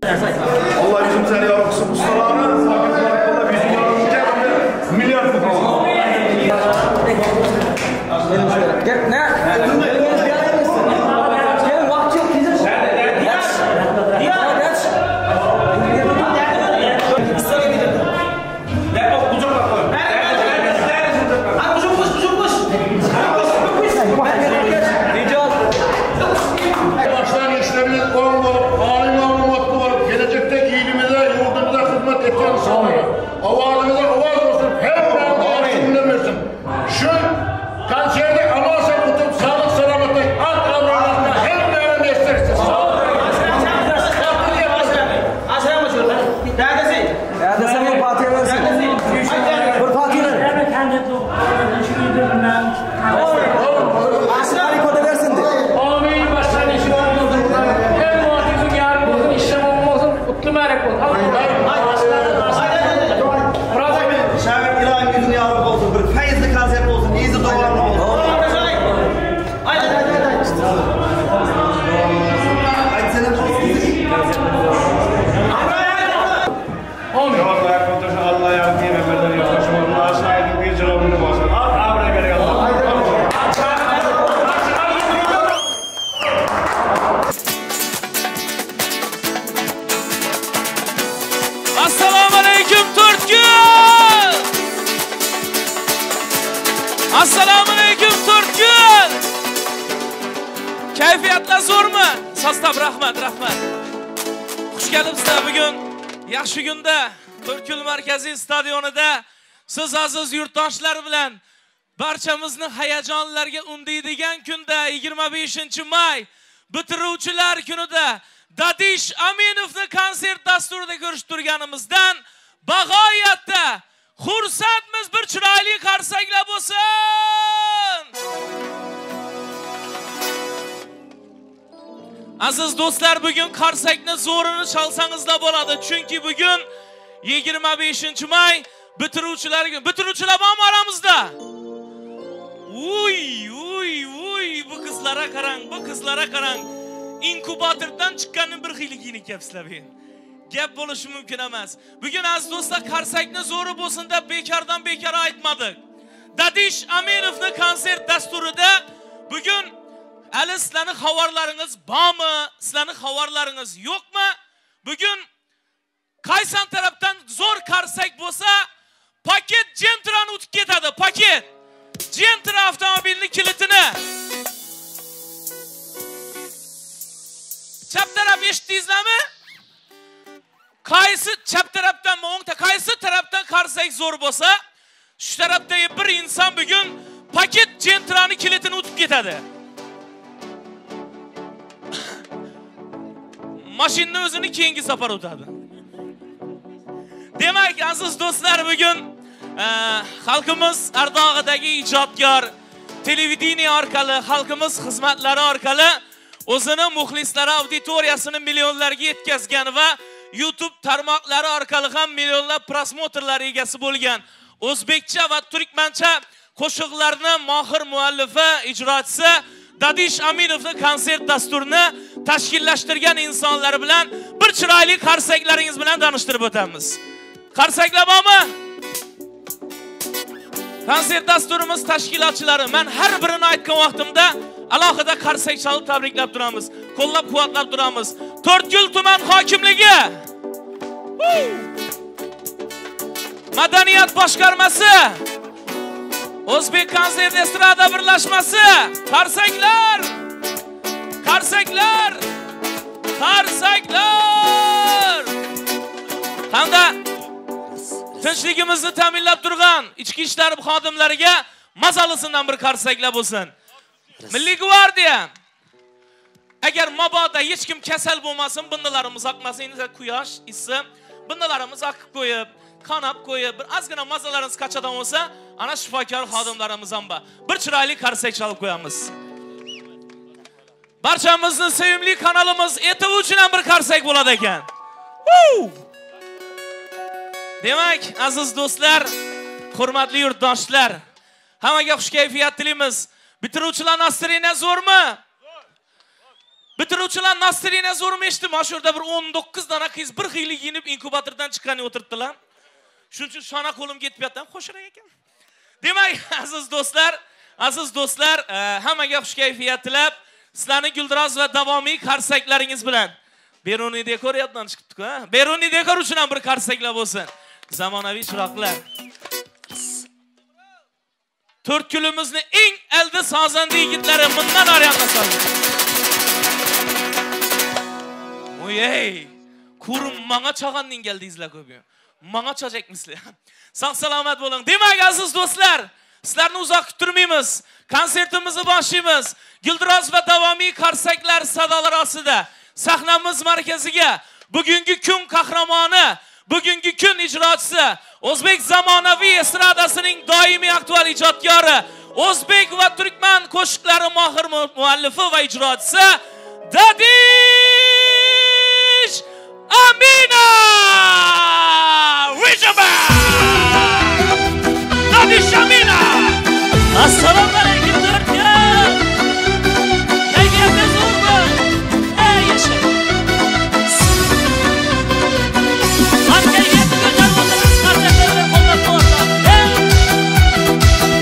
Allah yüzüm seni yaratсын ustalarını, Allah yüzüm yaratın milyard Gel ne? Gel vaqti yo'q tez. Baştan işlerimiz on bolup, alim mutlu bolup, gelecekte ilimize, yurdumuza hizmet etken insanlara, avazımıza avaz olsun, her bir Amin. Şu konserde aman tutup sağlık selametlik at avralarına her birine meslersin. Sağ olun. Dädesi bir partiýa bersin. Bir partiýa ber. Harika bersin de. Amin. Başkan işin olmasın. Her muhafızın yarın olsun, işlem olmasın. Kutlu mübarek olsun. Bravo. Şägir İran yüzün yarım olsun, bir feyzli konsert olsun, izi doğan olsun. Allah yardım eylesin, yaklaşım Allah şahidin bir cevabını olsun. At abre gerek Allah. Assalomu alaykum To'rtko'l! Assalomu alaykum To'rtko'l! Kayfiyatlar zo'rmi? Sostav rahmat, rahmat. Xush kelibsizlar bugun yaxshi kunda To'rtko'l markaziy stadionida siz aziz yurtdoshlar bilan barchamizni hayajonlarga undaydigan kunda 25-may bitiruvchilar kunida Dadish Aminovni konsert dasturida ko'rishib turganimizdan bag'oyatda xursandmiz. Bir chiroyli qarsaklar bo'lsin. Aziz do'stlar, bugun qarsakni zo'rini chalsangizlar bo'ladi, chunki bugun 25-may bitiruvchilar kuni. Bitiruvchilar bormi aramizda? Uy, uy, uy, bu qizlarga qarang, bu qizlarga qarang. Inkubatordan chiqqanini bir xili kiyinib kelibsizlar bugun. Gap bo'lishi mumkin emas. Bugun aziz do'stlar, qarsakni zo'ri bo'lsin deb bekordan bekor aytmadik. Dadish Aminovni konsert dasturida bugun hali sizlarning xabarlaringiz bormi, sizlarning xabarlaringiz yo'qmi? Bugun qaysi tarafdan zo'r qarsak bo'lsa, paket Gentra'ni o'tib ketadi, paket. Gentra avtomobilining kilitini. Chap taraf eshitdingizlarmi? Qaysi chap tarafdanmi, o'ng tarafdan, qaysi tarafdan qarsak zo'r bo'lsa, shu tarafdagi bir inson bugun paket Gentra'ni kilitini o'tib ketadi. Mashinani o'zini keyingi safar o'tadi. Demak, aziz do'stlar, bugun xalqimiz ardog'idagi ijodkor televideniye orqali, xalqimiz xizmatlari orqali o'zini muxlislari auditoriyasini millionlarga yetkazgan va YouTube tarmoqlari orqali ham millionlab prosmotrlar egasi bo'lgan o'zbekcha va turkmancha qo'shiqlarni mohir muallifi, ijrochisi Dadish Aminovni konsert dasturini tashkillashtirgan insonlar bilan bir chiroyli qarsaklaringiz bilan tanishtirib o'tamiz. Qarsaklar bormi? Konsert dasturimiz tashkilotchilari, men har birini aytgan vaqtimda alohida qarsak chalib tabriklab turamiz, qo'llab-quvvatlab turamiz. To'rtko'l tuman hokimligi, Madaniyat boshqarmasi, O'zbek konsert estrada birlashmasi, qarsaklar, qarsaklar, qarsaklar. Hamda tinchligimizni ta'minlab turgan ichki ishlar xodimlariga mazalisidan bir qarsaklar bo'lsin. Milliy gvardiya, agar mabodo hech kim kasal bo'lmasin, bundalarimiz oqmasin, endi quyosh issiq, bundalarimiz oqib qo'yib, qanab qo'yib, bir ozgina mazalarimiz qachadan bo'lsa, ana shifokor xodimlarimiz ham bor. Bir chiroyli qarsak chalib qo'yamiz. Barchamizni sevimli kanalimiz ETV uchun ham bir qarsak bo'ladi ekan. Demak, aziz do'stlar, hurmatli yurtdoshlar, hammaga xush kayfiyat tilaymiz. Bitiruvchilar nasrina zo'rmi? Bitiruvchilar настроение zo'rmi eshitdim. Mana shu yerda bir 19 dona qiz bir xili giyinib inkubatordan chiqqan o'tiribdilar. Shuning uchun shona qo'lim ketib yotdi. Qo'shirak ekan. Demak, aziz do'stlar, aziz do'stlar, e, hammaga xush kayfiyat tilab, sizlarni guldiroz va davomiy qarsaklaringiz bilan Beruniy dekor yoddan chiqibdi-ku, ha? Beruniy dekor uchun ham bir qarsaklar bo'lsin. Zamonaviy chiroqlar. To'rtkulimizni eng aldi sozanda yigitlari bundan oryoqqa soldi. Oy-ey, ko'rim manga chag'anning keldingizlar ko'pi. Manga chachakmisizlar. Sog' salomat bo'ling. Demak, aziz do'stlar, sizlarni uzoq kuttirmaymiz. Konsertimizni boshlaymiz. Guldiroz va davomiy qarsaklar sadolari ostida sahnamiz markaziga bugungi kun qahramoni, bugungi kun ijrochisi, o'zbek zamonaviy estradasining doimiy aktual ijodkori, o'zbek va turkman qo'shiqlari mohir muallifi va ijrochisi Dadish Amina Wijaba! Dadish Amina! Assalomu alaykum To'rtko'l! Kayfiyatda zo'rmi? Ey yasha! Har kayfiyatni ko'tarib o'tiramiz, qarsaklar bilan qo'llab-quvvatlab. Ey!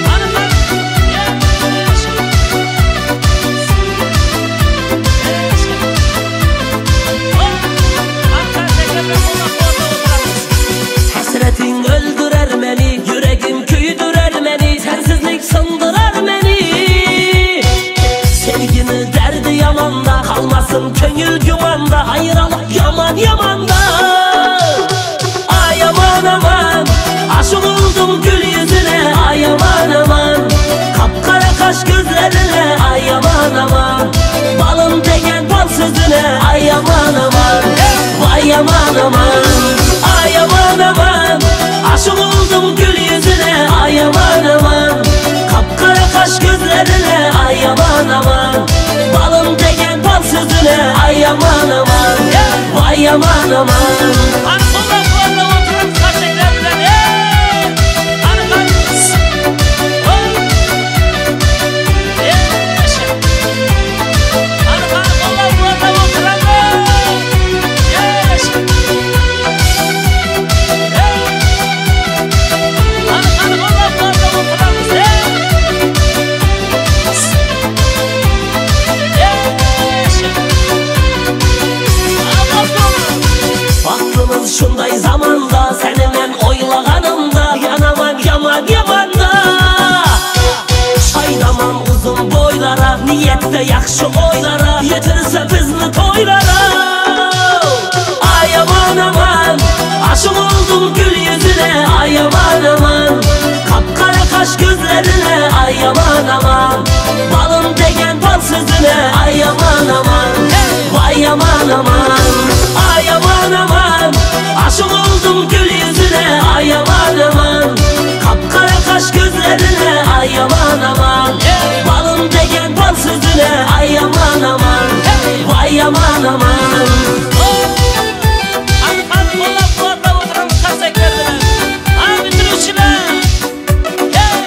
Qani, qani? Yasha! Yasha! Hop! Har qarsaklar bilan qo'llab-quvvatlab o'tiramiz. Hasretin öldürer beni, yüreğim küydürer beni, sensizlik sındırar beni. Sevgini derdi yamanda, kalmasın köngül gümanda, ayrılık yaman yamanda. Ay aman aman, aşık oldum gül yüzüne, ay aman aman. Kapkara kaş gözlerine, ay aman aman. Balım degen bal sözüne, ay aman aman. Vay aman aman, ay aman aman. Aşık oldum gül yüzüne, ay aman aman. Kapkara kaş gözlerine, ay aman aman. Balım degen bal sözüne, ay aman aman. Vay aman aman. Qani qo'llab-quvvatlab o'tiramiz qarsaklar bilan. Ey! Qani, qani? Hop! Yasha! Qani, qani qo'llab-quvvatlab o'tiramiz. Yasha! Ey! Qani, qani qo'llab-quvvatlab o'tiramiz. Ey! Yasha! Baktığımız şunday zamanda, seni men oylaganımda, yanaman yaman yamanda. Şaydaman uzun boylara, niyette yaxşı oylara, yetirse bizni toylara. Ay aman aman, aşık oldum gül yüzüne, ay aman aman. Kapkara kaş gözlerine, ay aman aman. Balım degen bal sözüne, ay aman aman. Vay aman aman, ay aman aman. Aşık oldum gül yüzüne, ay aman aman. Kapkara kaş gözlerine, ay aman aman. Balım degen bal sözüne, ay aman aman. Vay aman aman. Qani, qani qo'llab-quvvatlab o'tiramiz qarsaklar bilan. Qani bitiruvchilar. Ey!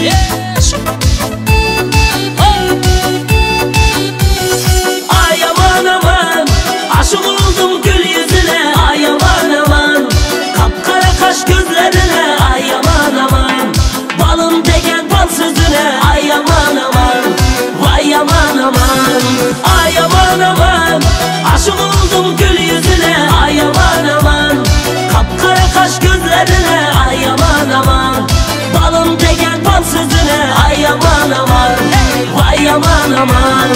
Yasha! Hop! Ay aman aman, aşık oldum gül yüzüne, ay aman aman. Kapkara kaş gözlerine, ay aman aman. Balım degen bal sözüne, ay aman aman. Vay aman aman, ay aman aman. Aşık oldum gül yüzüne, ay aman aman. Kapkara kaş gözlerine, ay aman aman. Balım degen bal sözüne, ay aman aman. Vay aman aman.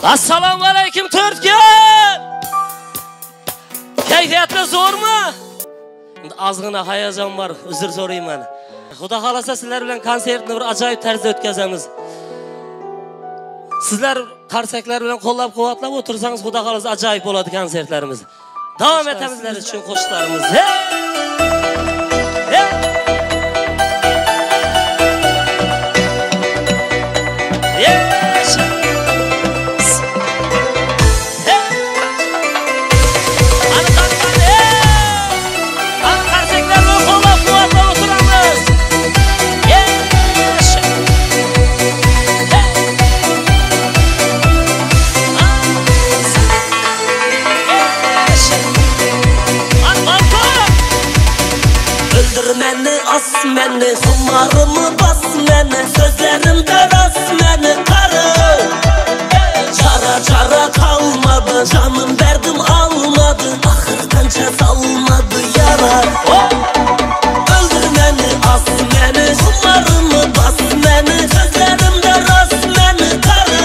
Assalomu alaykum To'rtko'l! Kayfiyatlar zo'rmi? Endi ozgina hayajon bor, uzr so'rayman. Xudo xolasa sizlar bilan konsertni bir ajoyib tarzda o'tkazamiz. Sizlar qarsaklar bilan qo'llab-quvvatlab o'tirsangiz, Xudo xolasa ajoyib bo'ladi konsertlarimiz. Davom etamiz sizlar uchun qo'shiqlarimiz. Hey! Hey! meni Humarymy bas meni Sözlerimde rast meni Karı Çara çara kalmadı Canım verdim almadı Ahır kança salmadı yara Öldür meni as meni Humarımı bas meni Sözlerimde rast meni Karı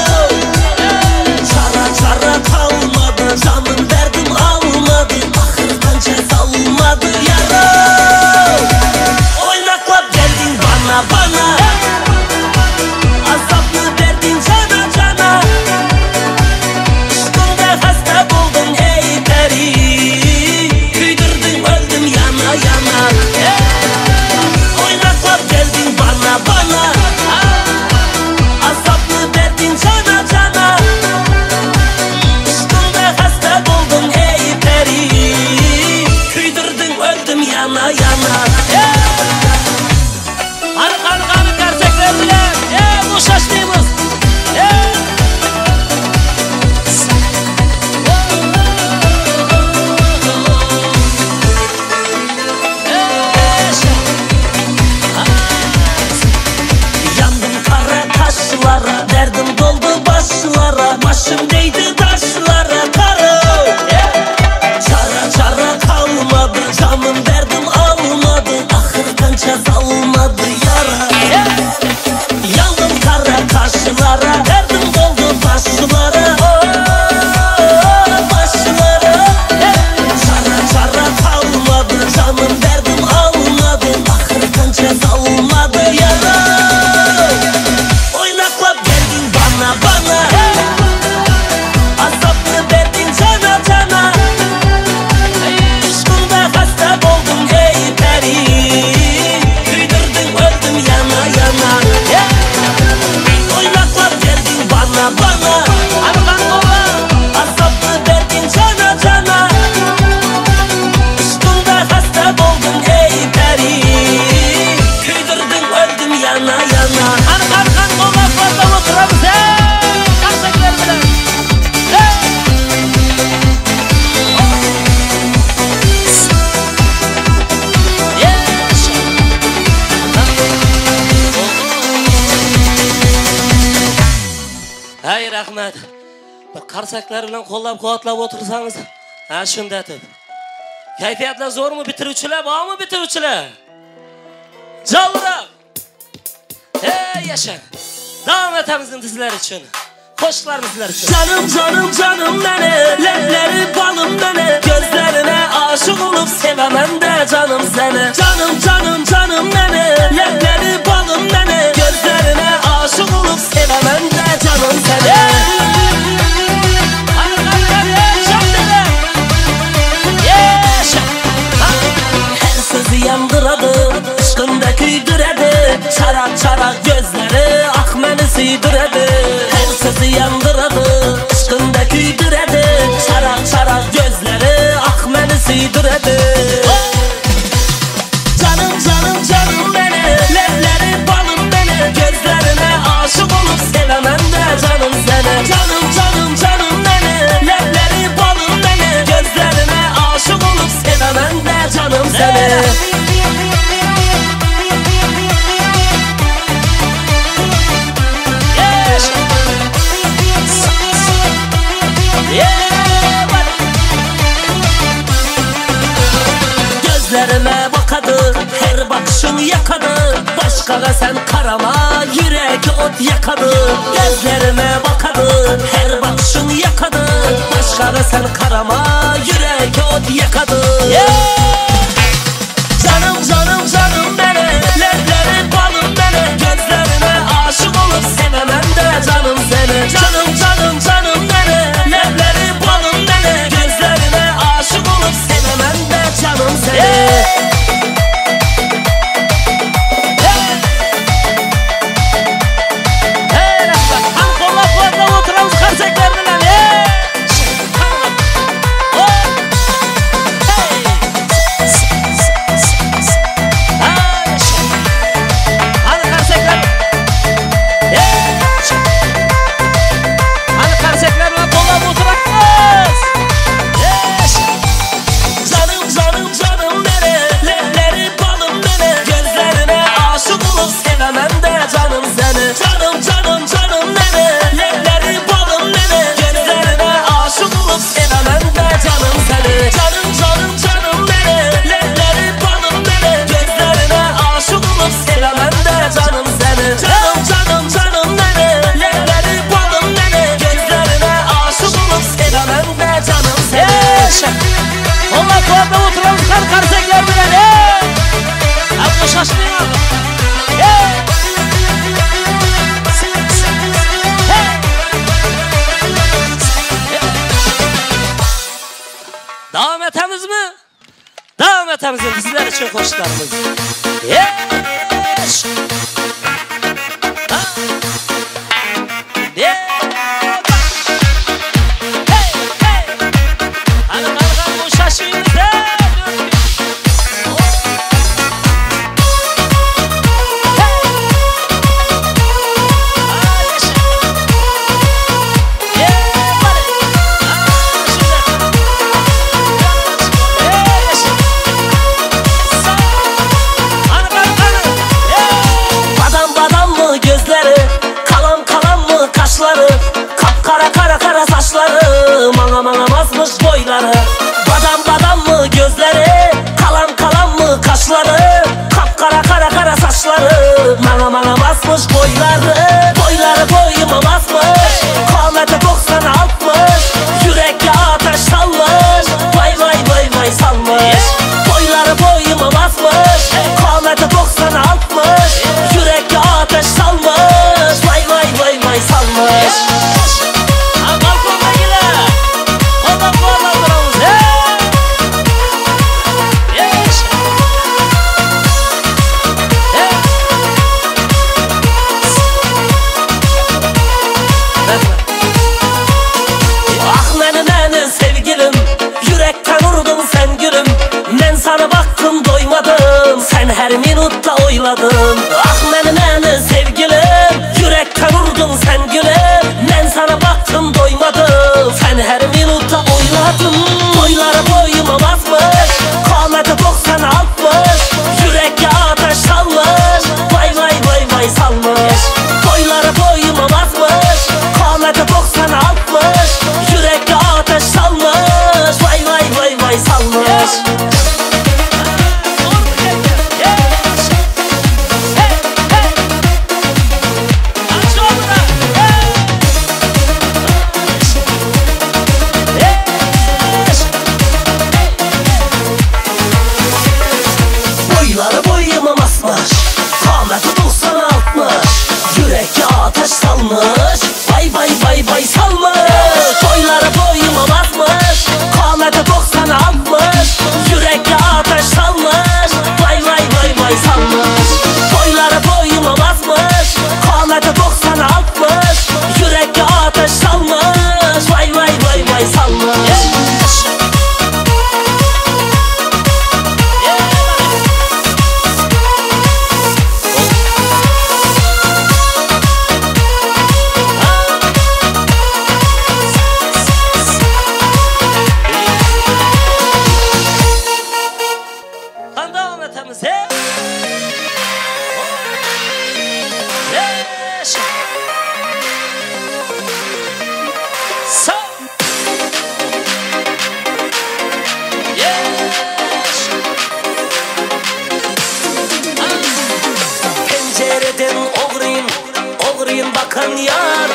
Çara çara kalmadı Canım verdim almadı Ahır kança salmadı yara Oynaklap geldin bana bana Azaplı verdin cana cana Işkında hasta buldun ey peri Küydürdün öldüm yana yana Oynaklap geldin bana bana Azaplı verdin cana cana Işkında hasta buldun ey peri Küydürdün öldüm yana yana Qani qani qani qarsaklar bilan bo'shashmaymiz. Yandım kara taşlara, derdim doldu başlara Başım değdi taşlara karı Çara çara kalmadı, canım derdim almadı Ahır kança salmadı yara Yandım kara taşlara, derdim doldu başlara Başlara Çara çara kalmadı, canım derdim almadı Ahır kança salmadı yara Oynaklap geldin bana bana Azaplı verdin cana cana Işkında hasta buldum ey peri Küydürdün öldüm yana yana Oynaklap geldin bana bana Azaplı verdin cana cana Işkında hasta buldum ey peri Küydürdün öldüm yana yana Qani qani qani qo'llab-quvvatlab o'tiramiz. Qarsaklar bilan. Hay rahmat. Bir qarsaklar bilan qo'llab-quvvatlab o'tirsangiz, ha shundatib. Kayfiyatlar zo'rmi bitiruvchilar, bormi bitiruvchilar? Jonliroq. Hey yasha. Davom etamiz endi sizlar uchun. Qo'shiqlarimiz sizlar uchun. Canım canım canım beni, lebleri balım beni Gözlerine aşık olup sevemem de canım seni Canım canım canım beni, lebleri balım beni Gözlerine aşık olup sevemem de canım seni Qani qani qani chap Yasha. Her sözü yandıradı, ışkında küydüredi Çarak çarak gözleri ah meni süydüredi Her sözü yandıradı, ışkında küydüredi Çarak çarak gözleri ah meni süydüredi Canım canım canım beni, lebleri balım beni Gözlerine aşık olup sevemem de canım seni Canım canım canım beni, lebleri balım beni Gözlerine aşık olup sevemem de canım seni Yasha. Yeah, Gözlerime bakadı, her bakışın yakadı Başkaga sen karama, yürek ot yakadı Gözlerime bakadı, her bakışın yakadı Başkaga sen karama, yürek ot yakadı Canım canım canım beni, lebleri balım beni Gözlerine aşık olup sevemem de canım seni Canım canım canım beni, lebleri balım beni Gözlerine aşık olup sevemem de canım seni Hey rahmat. Ham qo'llab-quvvatlab o'tiramiz qarsaklar bilan. Hey! etemiz indi sizler üçin goşuklarymyz. Eş! Ha! Hey! Hey! Hany hany hany şaşyňyz Badam badam mı gözleri, kalam kalam mı kaşları, kapkara kara kara saçları, mana mana basmış boyları. Badam badam mı gözleri, kalam kalam mı kaşları, kapkara kara kara saçları, mana mana basmış boyları. Boyları boyuma basmış, kâmeti 90 60, yürekte ateş salmış, vay vay vay vay salmış. Boyları boyuma basmış, kâmeti 90 60, yürekte ateş salmış, vay vay vay vay salmış. Ha, balkondagilar, qo'llab-quvvatlab turamiz. Hey! Yes! Hey! Ah meni meni sevgilim, yürekten urdun sen gülüm. Men sana baktım doymadım, sen her minutta oyladım. Ah meni meni sevgilim, yürekten urdun sen gülüm. Men sana baktım doymadım, sen her minutta oyladım. Boyları boyuma basmış, kâmeti 90 60, yürekte ateş salmış, vay vay vay vay salmış. Boyları boyuma basmış, kâmeti 90 60, yürekte ateş salmış, vay vay vay vay salmış. Boyları boyuma basmış, kâmeti 90 60, yürekte ateş salmış, vay vay vay vay salmış. Boyları boyuma basmış, kâmeti 90 60, yürekte ateş salmış, vay vay vay vay salmış. Boyları boyuma basmış, kâmeti 90 60, yürekte ateş salmış, vay vay vay vay salmış. Qani davom etamiz. Hey! Yes! Sa! Yes! Pencereden o'g'rin, o'g'rin bakan yar,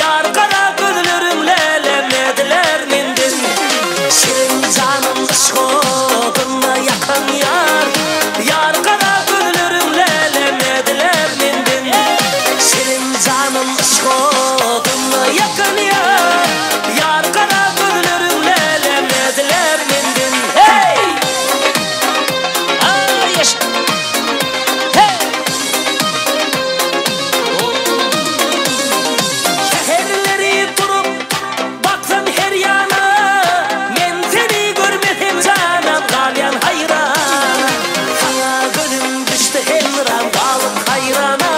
yar qara gözlerim lelemediler menden. Şirin canım ışq oduna yakan yar, yar qara gözlerim lelemediler menden. Şirin canım ışq oduna yakan yar, yar qara gözlerim lelemediler menden. Hey! Ay, yaşa! Hey! Şehirleri durup baksam her yana, men seni görmesem canım qalyan hayrana. Sana gözüm düştü hemram qalıp hayrana,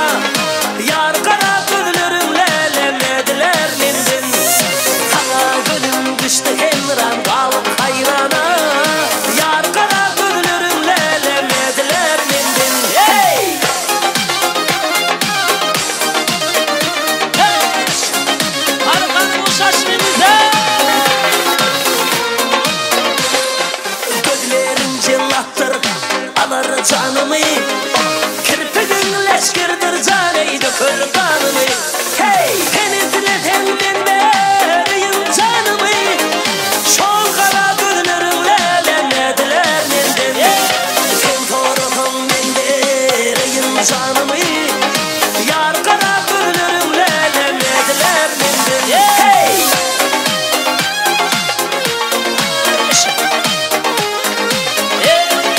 yar qara gözlerim lelemediler menden. Sana gözüm düştü hemram qalıp hayrana, yar qara gözlerim lelemediler menden. Hey! Qani qani bu shashmimiz. Gözlerin cellattır alar canımı, kirpigin leşkirdir can ey dökür kanımı. Hey! Sen izlesen men bereyim canımı, şol qara gözlerin lelemediler menden. Sen sorasan men bereyim canımı, yar qara gözlerin lelemediler menden. Hey! Hey!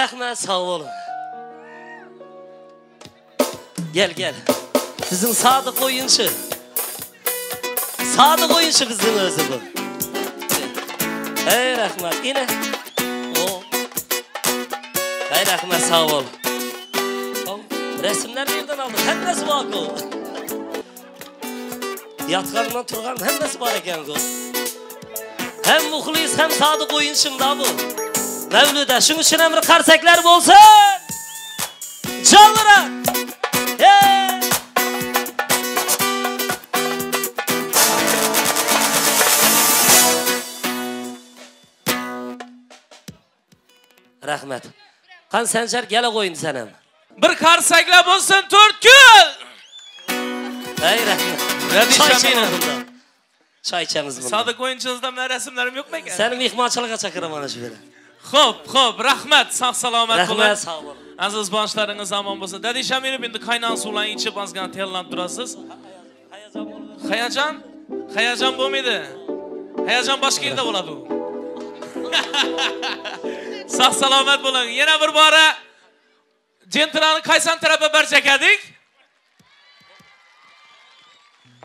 Rahmat sag boluň. Gel gel. Biziň sadyk oýunçy. Sadyk oýunçy biziň özi bu. Ey rahmat. Ine. O. Ey rahmat sag bol. Resimler nereden aldyk? Hemmesi bar ku. Ýatganyndan turgan hemmesi bar eken ku. Hem muhlis hem sadyk oýunçym da bu. Mewlüde şuň üçin hem bir karsekler bolsun. Canlyrak. Hey! Rahmet. Kan Sanjar gele goýun senem. Bir karsaklar bo'lsin To'rtko'l. Ey rahmet. Radish Çay Aminov. içemiz bunda. Çay içemiz bunda. Sodiq o'yinchimizdan bilan rasmlarim yo'qmi ekan? Seni mehmonchilikka chaqiraman ana shu yerga. Xo'p, xo'p, rahmat, sog' salomat bo'ling. Rahmat, sog' bo'ling. Aziz boshlaringiz omon bo'lsin. Dadish Aminov endi qaynan suvlarni ichib ozgina terlanib turasiz. Hayajon? Hayajon bo'lmaydi. Hayajon boshqa yerda bo'ladi u. Sog' salomat bo'ling. Yana bir bora Jentrani qaysi tarafa barchakadik?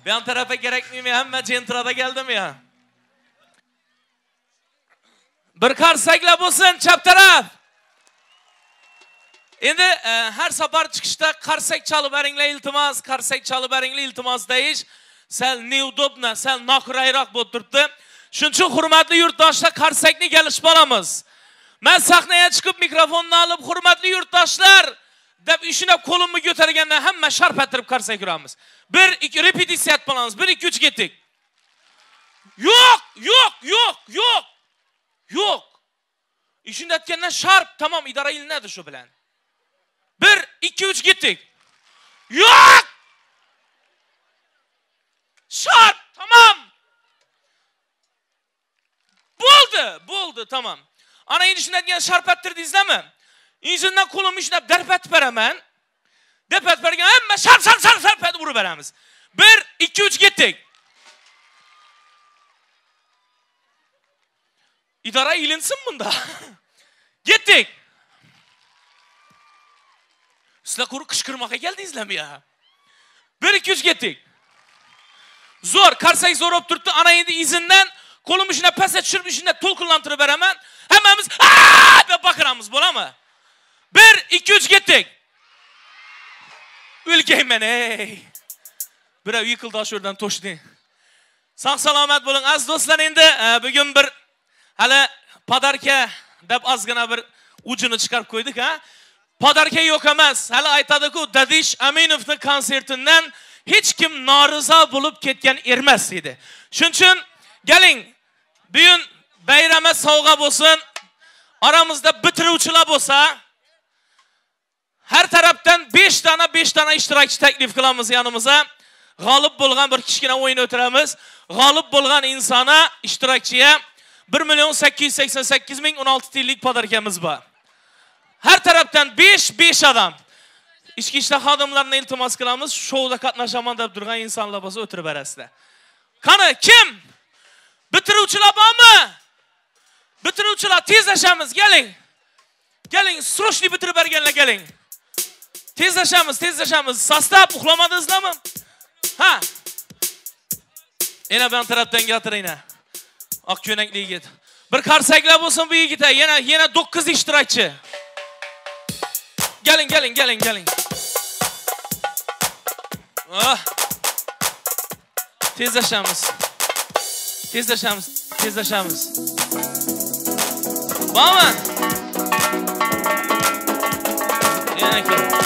Bu yon tarafa kerakmimi? Hamma jentrada keldimi ya? Bir qarsaklar bo'lsin chap taraf. Endi e, har safar chiqishda qarsak chalib beringlar iltimos, qarsak chalib beringlar iltimos deyish sal neudobno, sal noqulayroq bo'lib turibdi. Shuning uchun hurmatli yurtdoshlar, qarsakni kelishib olamiz. Men sahnaga chiqib mikrofonni olib, hurmatli yurtdoshlar deb ishini qo'limni ko'targanda hamma sharp ettirib qarsak uramiz. 1 2 repetitsiya etib olamiz. 1 2 3 ketdik. Yo'q, yo'q, yo'q, yo'q. Yo'q. Ishini aytgandan sharp tamom idora ilinadi shu bilan. 1 2 3 ketdik. Yo'q! Sharp tamom. Bo'ldi, bo'ldi, tamom. Ana endi shuni aytgan sharp ettirdingizlarmi? Injindan qo'limni ishlab darp etib beraman. Deb etib bergan hamma sharp sharp sharp sharp etib urib beramiz. 1 2 3 ketdik. Idora ilinsin bunda. Ketdik. Sizlar quruq qichqirmoqqa keldingizlarmi ya? 1 2 3 ketdik. Zo'r, qarsak zo'r bo'lib turibdi. Ana endi izindan qo'lim ishina pastga tushirib, ishina to'lqinlantirib beraman. Hammamiz "Aa!" deb baqiramiz, bo'ladimi? 1 2 3 ketdik. O'lgayman ey. Birov yiqildi shu yerdan to'shdi. Sog' salomat bo'ling aziz do'stlar. Endi e, bugun bir hali podarka deb ozgina bir uchini chiqarib qo'ydik ha. Podarka yo'q emas. Hali aytadi-ku, Dadish Aminovning konsertidan hech kim norizo bo'lib ketgan ermas edi. Shuning uchun keling, bugun bayrama sovg'a bo'lsin. Aramizda bitiruvchilar bo'lsa, har tarafdan 5 dona 5 dona ishtirokchi taklif qilamiz yanimizga. G'olib bo'lgan bir kichkina o'yin o'tiramiz. G'olib bo'lgan insona ishtirokchiga 1 million 888 ming 16 tiyinlik podarkamiz bor. Har tarafdan 5 5 odam. Ichki ishlar xodimlarini iltimos qilamiz, shouda qatnashaman deb turgan insonlar bo'lsa o'tirib berasizlar. Qani kim? Bitiruvchilar bormi? Bitiruvchilar tezlashamiz, keling. Keling, срочный bitirib berganlar keling. Tezlashamiz, tezlashamiz. Sostav uxlamadingizlarmi? Ha. Yana bu tarafdan gatiring. Oq ko'ylakli yigit. Bir qarsaklar bo'lsin bu yigitga. Yana yana 9 ishtirokchi. Keling, keling, keling, keling. Ah. Tezlashamiz. Tezlashamiz, tezlashamiz. Bormi? Yana kim?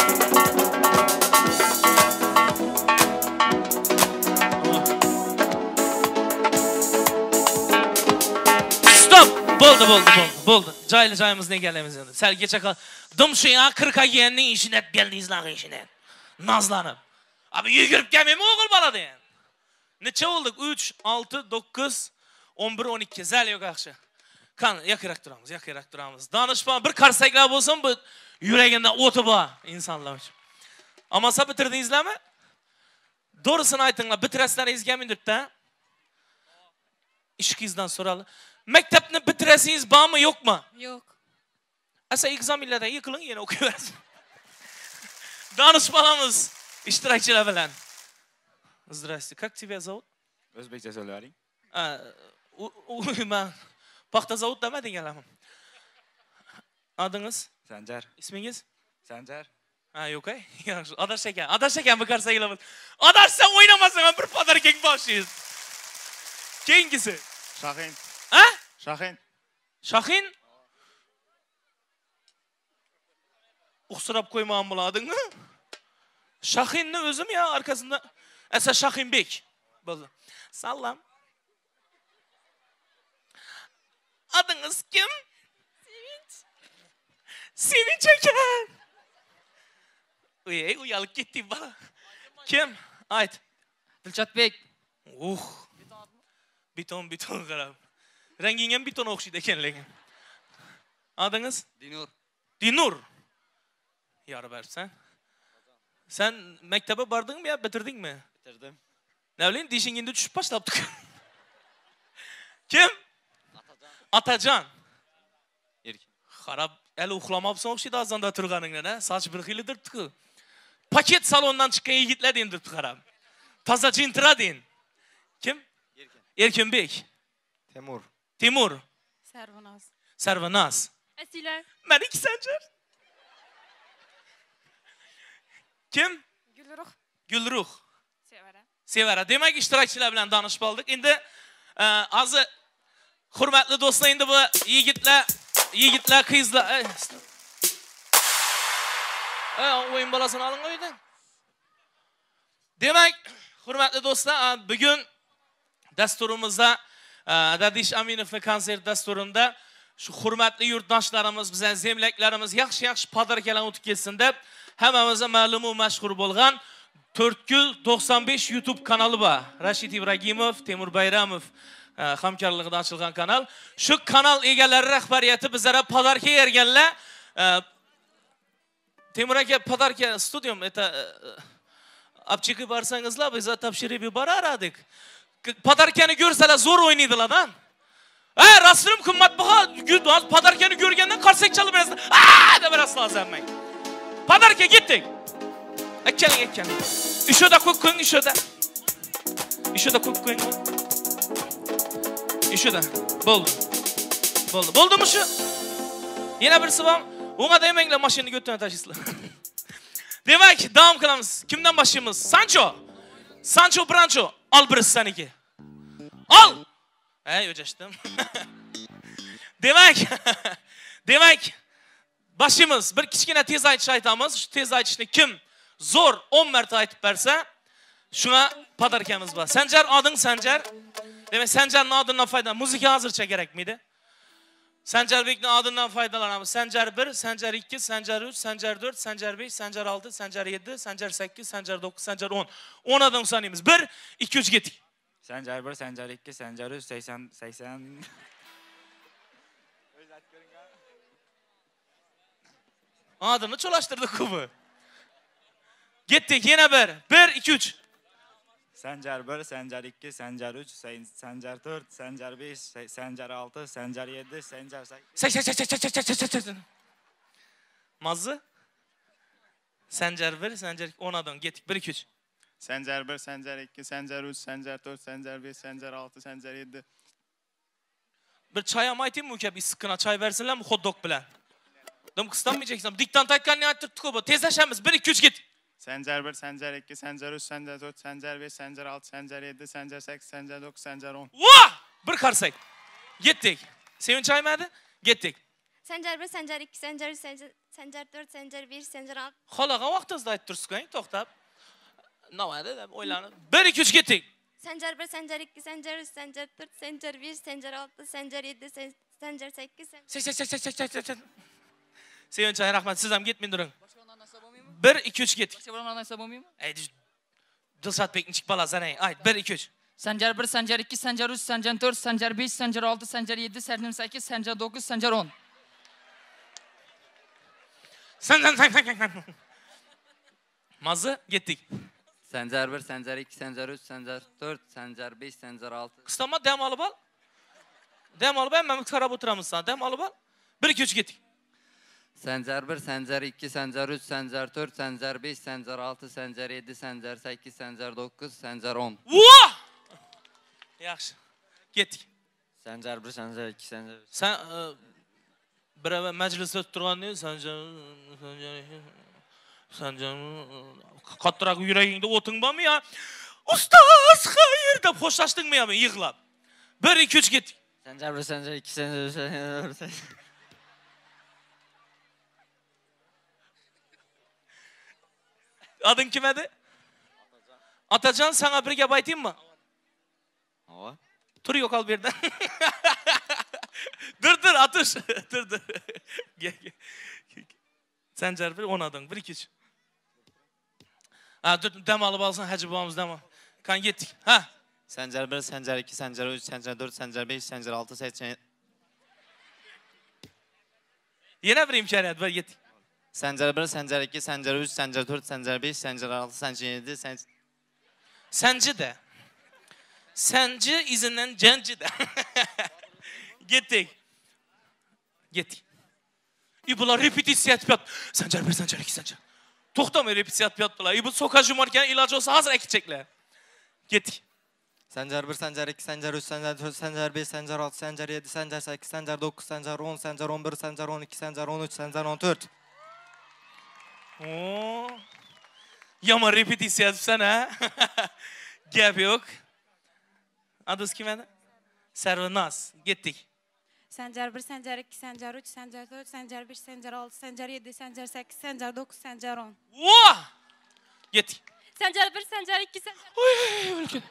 Stop! Bo'ldi, bo'ldi, bo'ldi, bo'ldi. Joyli joyimizni egallaymiz endi. Sal kecha qol. Dim shu ya 40 kelganning ishini olib keldingizlar ishini. Nozlanib. Abi yugurib kelmaymi o'g'il bola degan. Necha bo'ldik? 3, 6, 9, 11, 12. Zal yo'q yaxshi. Qani, yaqinroq turamiz, yaqinroq turamiz. Donishmand bir qarsaklar bo'lsin, bu yuragida o'ti bor insonlar uchun. Amasa bitirdingizlarmi? To'g'risini aytinglar, bitirasizlaringiz kelmaydi-da. Ishqingizdan so'rali. Maktabni bitirasingiz bormi, yo'qmi? Yo'q. Asa ekzamenlerden ýykylyň ýene okaýarsyň. Danyşyp alamyz iştirakçylar bilen. Zdrasти, как тебя зовут? Özbekçe söýläriň. Man Pagta zawod demediň ýalam. Adyňyz? Sanjar. Ismiňiz? Sanjar. Ha ýok aý. Ýagşy. Adaş eken. Adaş eken bu karsagylymyz. Adaş sen oýnamasaň hem bir podarkaň başlaýas. Keyingisi. Şahin. Ha? Şahin. Şahin? Uksyrap koýmagan buladyňmy? Şahinni özüm ya arkasynda. Esa Şahinbek. Boldy. Salam. Adyňyz kim? Sevinç. Sevinç eken. Eý, uýalyp gitdi bala. Kim? Aýt. Dilşatbek. Uh. Beton, beton garap. Reňgiň hem betona ogşaýdy eken lekin. Adyňyz? Dinur. Dinur. Ýar beripsen. Sen mektebe bardyňmy ýa bitirdiňmi? Bitirdim. Ne bileyim dişiň indi düşüp başlapdyk. Kim? Atajan. Atajan. Erkin. Harap el uxlamapsan ogşaýdy azanda turganyňdan ha. Saç bir hili durupdyk. Paket salondan çykan ýigitler deýin durupdyk harap. Taza jintra deýin. Kim? Erkin. Erkinbek. Temur. Timur. Serwinaz. Serwinaz. Esile. Meniki Sanjar. Kim? Gülruh. Gülruh. Sevara. Sevara. Demak, ishtirokchilar bilan tanishib oldik. Endi e, hozir hurmatli do'stlar, endi bu yigitlar, yigitlar, qizlar, e, o'yin bolasini oling uydan. Demak, hurmatli do'stlar, bugun dasturimizda e, Dadish Aminovning konsert dasturida shu hurmatli yurtdoshlarimiz, bizning zemlaklarimiz yaxshi-yaxshi podarkalarni o'tib ketsin deb hammamizga ma'lum va mashhur bo'lgan To'rtgul 95 YouTube kanali bor. Rashid Ibragimov, Temur Bayramov e, hamkorligida ochilgan kanal. Shu kanal egalari rahbariyati bizlarga podarka berganlar. E, Temur aka, podarka studium это Apchika borsangizlar, biz topshirib yuborardik. Podarkani ko'rsalar zo'r o'ynaydilar-da. Ha, rostrim qimmatbaho, podarkani ko'rgandan qarsak chalib berasiz. A deb berasiz lazım. Podarka ketdik. Akkaling, akkaling. Ishoda qo'yib qo'ying, ishoda. Ishoda qo'yib qo'ying. Ishoda. Bo'ldi. Bo'ldi. Bo'ldimi shu? Yana birisi bormi? Unga demanglar, mashinani götüne tashlaysizlar. Demak, davom qilamiz. Kimdan boshlaymiz? Sancho. Sancho Brancho. Al birisi seniki. Al. Ey, o'jashdim. Demak, demak, boshlaymiz. Bir kichkina tez aytish aytamiz. Shu tez aytishni kim zo'r 10 marta aytib bersa, shunga podarkamiz bor. Sanjar ading Sanjar. Demak, Sanjarning adından foydalan. Muzika hozircha kerakmidi? Sanjarbekning adından foydalanamiz. Sanjar 1, Sanjar 2, Sanjar 3, Sanjar 4, Sanjar 5, Sanjar 6, Sanjar 7, Sanjar 8, Sanjar 9, Sanjar 10. 10 odam sanaymiz. 1, 2, 3 ketdik. Sanjar 1, Sanjar 2, Sanjar 3, 80, 80. Adını çolaştırdık kubu. Ketdik yana bir. 1, 2, 3. Sanjar 1, Sanjar 2, Sanjar 3, Sanjar 4, Sanjar 5, Sanjar 6, Sanjar 7, Sanjar 8. Sek sek sek sek sek sek sek sek sek. Mazı? Sanjar 1, Sanjar 2, 10 adam. Ketdik 1, 2, 3. Sanjar 1, Sanjar 2, Sanjar 3, Sanjar 4, Sanjar 5, Sanjar 6, Sanjar 7. Bir çay am aytayım mı uka? Bir issiqqina çay bersinlarmi hot dog bilan? Dim qistanmayacaksın. Diktant aytganini ayttirdik bu. Tezlashamiz. 1, 2, 3 ket. Sanjar 1, Sanjar 2, Sanjar 3, Sanjar 4, Sanjar 5, Sanjar 6, Sanjar 7, Sanjar 8, Sanjar 9, Sanjar 10. Vah! Bir qarsak. Ketdik. Sevinch aymadi? Ketdik. Sanjar 1, Sanjar 2, Sanjar 3, Sanjar, Sanjar 4, Sanjar 5, Sanjar 6. Xolaga vaqtingizda aytib tursiz, to'xtab. Nima deb o'ylanib. 1, 2, 3 ketdik. Sanjar 1, Sanjar 2, Sanjar 3, Sanjar 4, Sanjar 5, Sanjar 6, Sanjar 7, Sanjar 8, Sek sek sek sek sek sek sek. Sevinch ay rahmat, siz ham ketmay turing. 1 2 3 ketdik. Boshqa birovlarni aytsa bo'lmaymi? Ey, Dilshodbek nechik bolasan ey? Ayt 1 2 3. Sanjar 1, Sanjar 2, Sanjar 3, Sanjar 4, Sanjar 5, Sanjar 6, Sanjar 7, Sanjar 8, Sanjar 9, Sanjar 10. Sen sen sen sen sen. Mazı ketdik. Sanjar 1, Sanjar 2, Sanjar 3, Sanjar 4, Sanjar 5, Sanjar 6. Qistama dam olib ol. Dam olib hammamiz qarab o'tiramiz sana. Dam olib ol. 1 2 3 ketdik. Sanjar 1, Sanjar 2, Sanjar 3, Sanjar 4, Sanjar 5, Sanjar 6, Sanjar 7, Sanjar 8, Sanjar 9, Sanjar 10. Voh! Yaxshi. Ketdik. Sanjar 1, Sanjar 2, Sanjar 3. Sen e, birov majlisda turganda Sanjar Sanjar Sanjar qattiroq yuragingda o'ting bormi yo ustoz xayr deb xo'shlashdingmi yo yig'lab? 1 2 3 ketdik. Sanjar 1, Sanjar 2, Sanjar 3, Sanjar 4, Sanjar Ading kim edi? Atacan sana bir gap aytaymi? Ova. Tur yo'qol bu yerdan. dur dur Atush. dur dur. Gel gel. Sanjar bir o'nading. 1 2 3. Ha dur dem alıp alsın Hacı babamız dem al. Kan ketdik. Ha. Sanjar 1, Sanjar 2, Sanjar 3, Sanjar 4, Sanjar 5, Sanjar 6, Sanjar Yana bir imkoniyat bor ketdik. Sanjar 1, Sanjar 2, Sanjar 3, Sanjar 4, Sanjar 5, Sanjar 6, Sanjar 7, Sanjar Sanji de. Sanji izinden Canji de. Ketdik. Ketdik. И bular repetitsiya aytib yotdi. Sanjar 1, Sanjar 2, Sanjar. To'xtamay repetitsiya aytib yotdilar. И bu so'ka jumarkan iloji bo'lsa hozir aytchaklar. Ketdik. Sanjar 1, Sanjar 2, Sanjar 3, Sanjar 4, Sanjar 5, Sanjar 6, Sanjar 7, Sanjar 8, Sanjar 9, Sanjar 10, Sanjar 11, Sanjar 12, Sanjar 13, Sanjar 14. Oo. Yomon repetitsiya aytibsan ha. Gap yo'q. Adingiz kim edi? Sarvinoz. Ketdik. Sanjar 1, Sanjar 2, Sanjar 3, Sanjar 4, Sanjar 5, Sanjar 6, Sanjar 7, Sanjar 8, Sanjar 9, Sanjar 10. Voh! Ketdik. Sanjar 1, Sanjar 2, Sanjar Oy, o'lgan.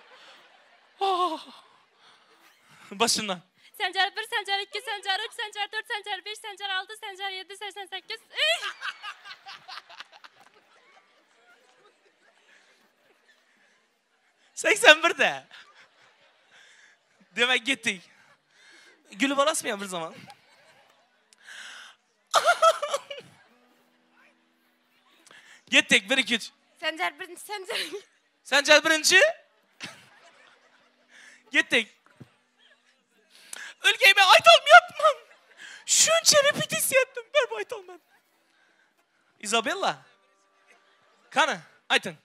Oh. Boshimdan. Sanjar 1, Sanjar 2, Sanjar 3, Sanjar 4, Sanjar 5, Sanjar 6, Sanjar 7, 88. Ey! Sakson birda. Demak ketdik. Gulib olasizmi bir zamon? Ketdik 1 2 3. Sanjar 1, Sanjar Sanjar birinchi. Ketdik. O'lgay men aytolmayapman. Shuncha repetitsiya etdim, bir aytolmadim. Izabella. Qani, ayting.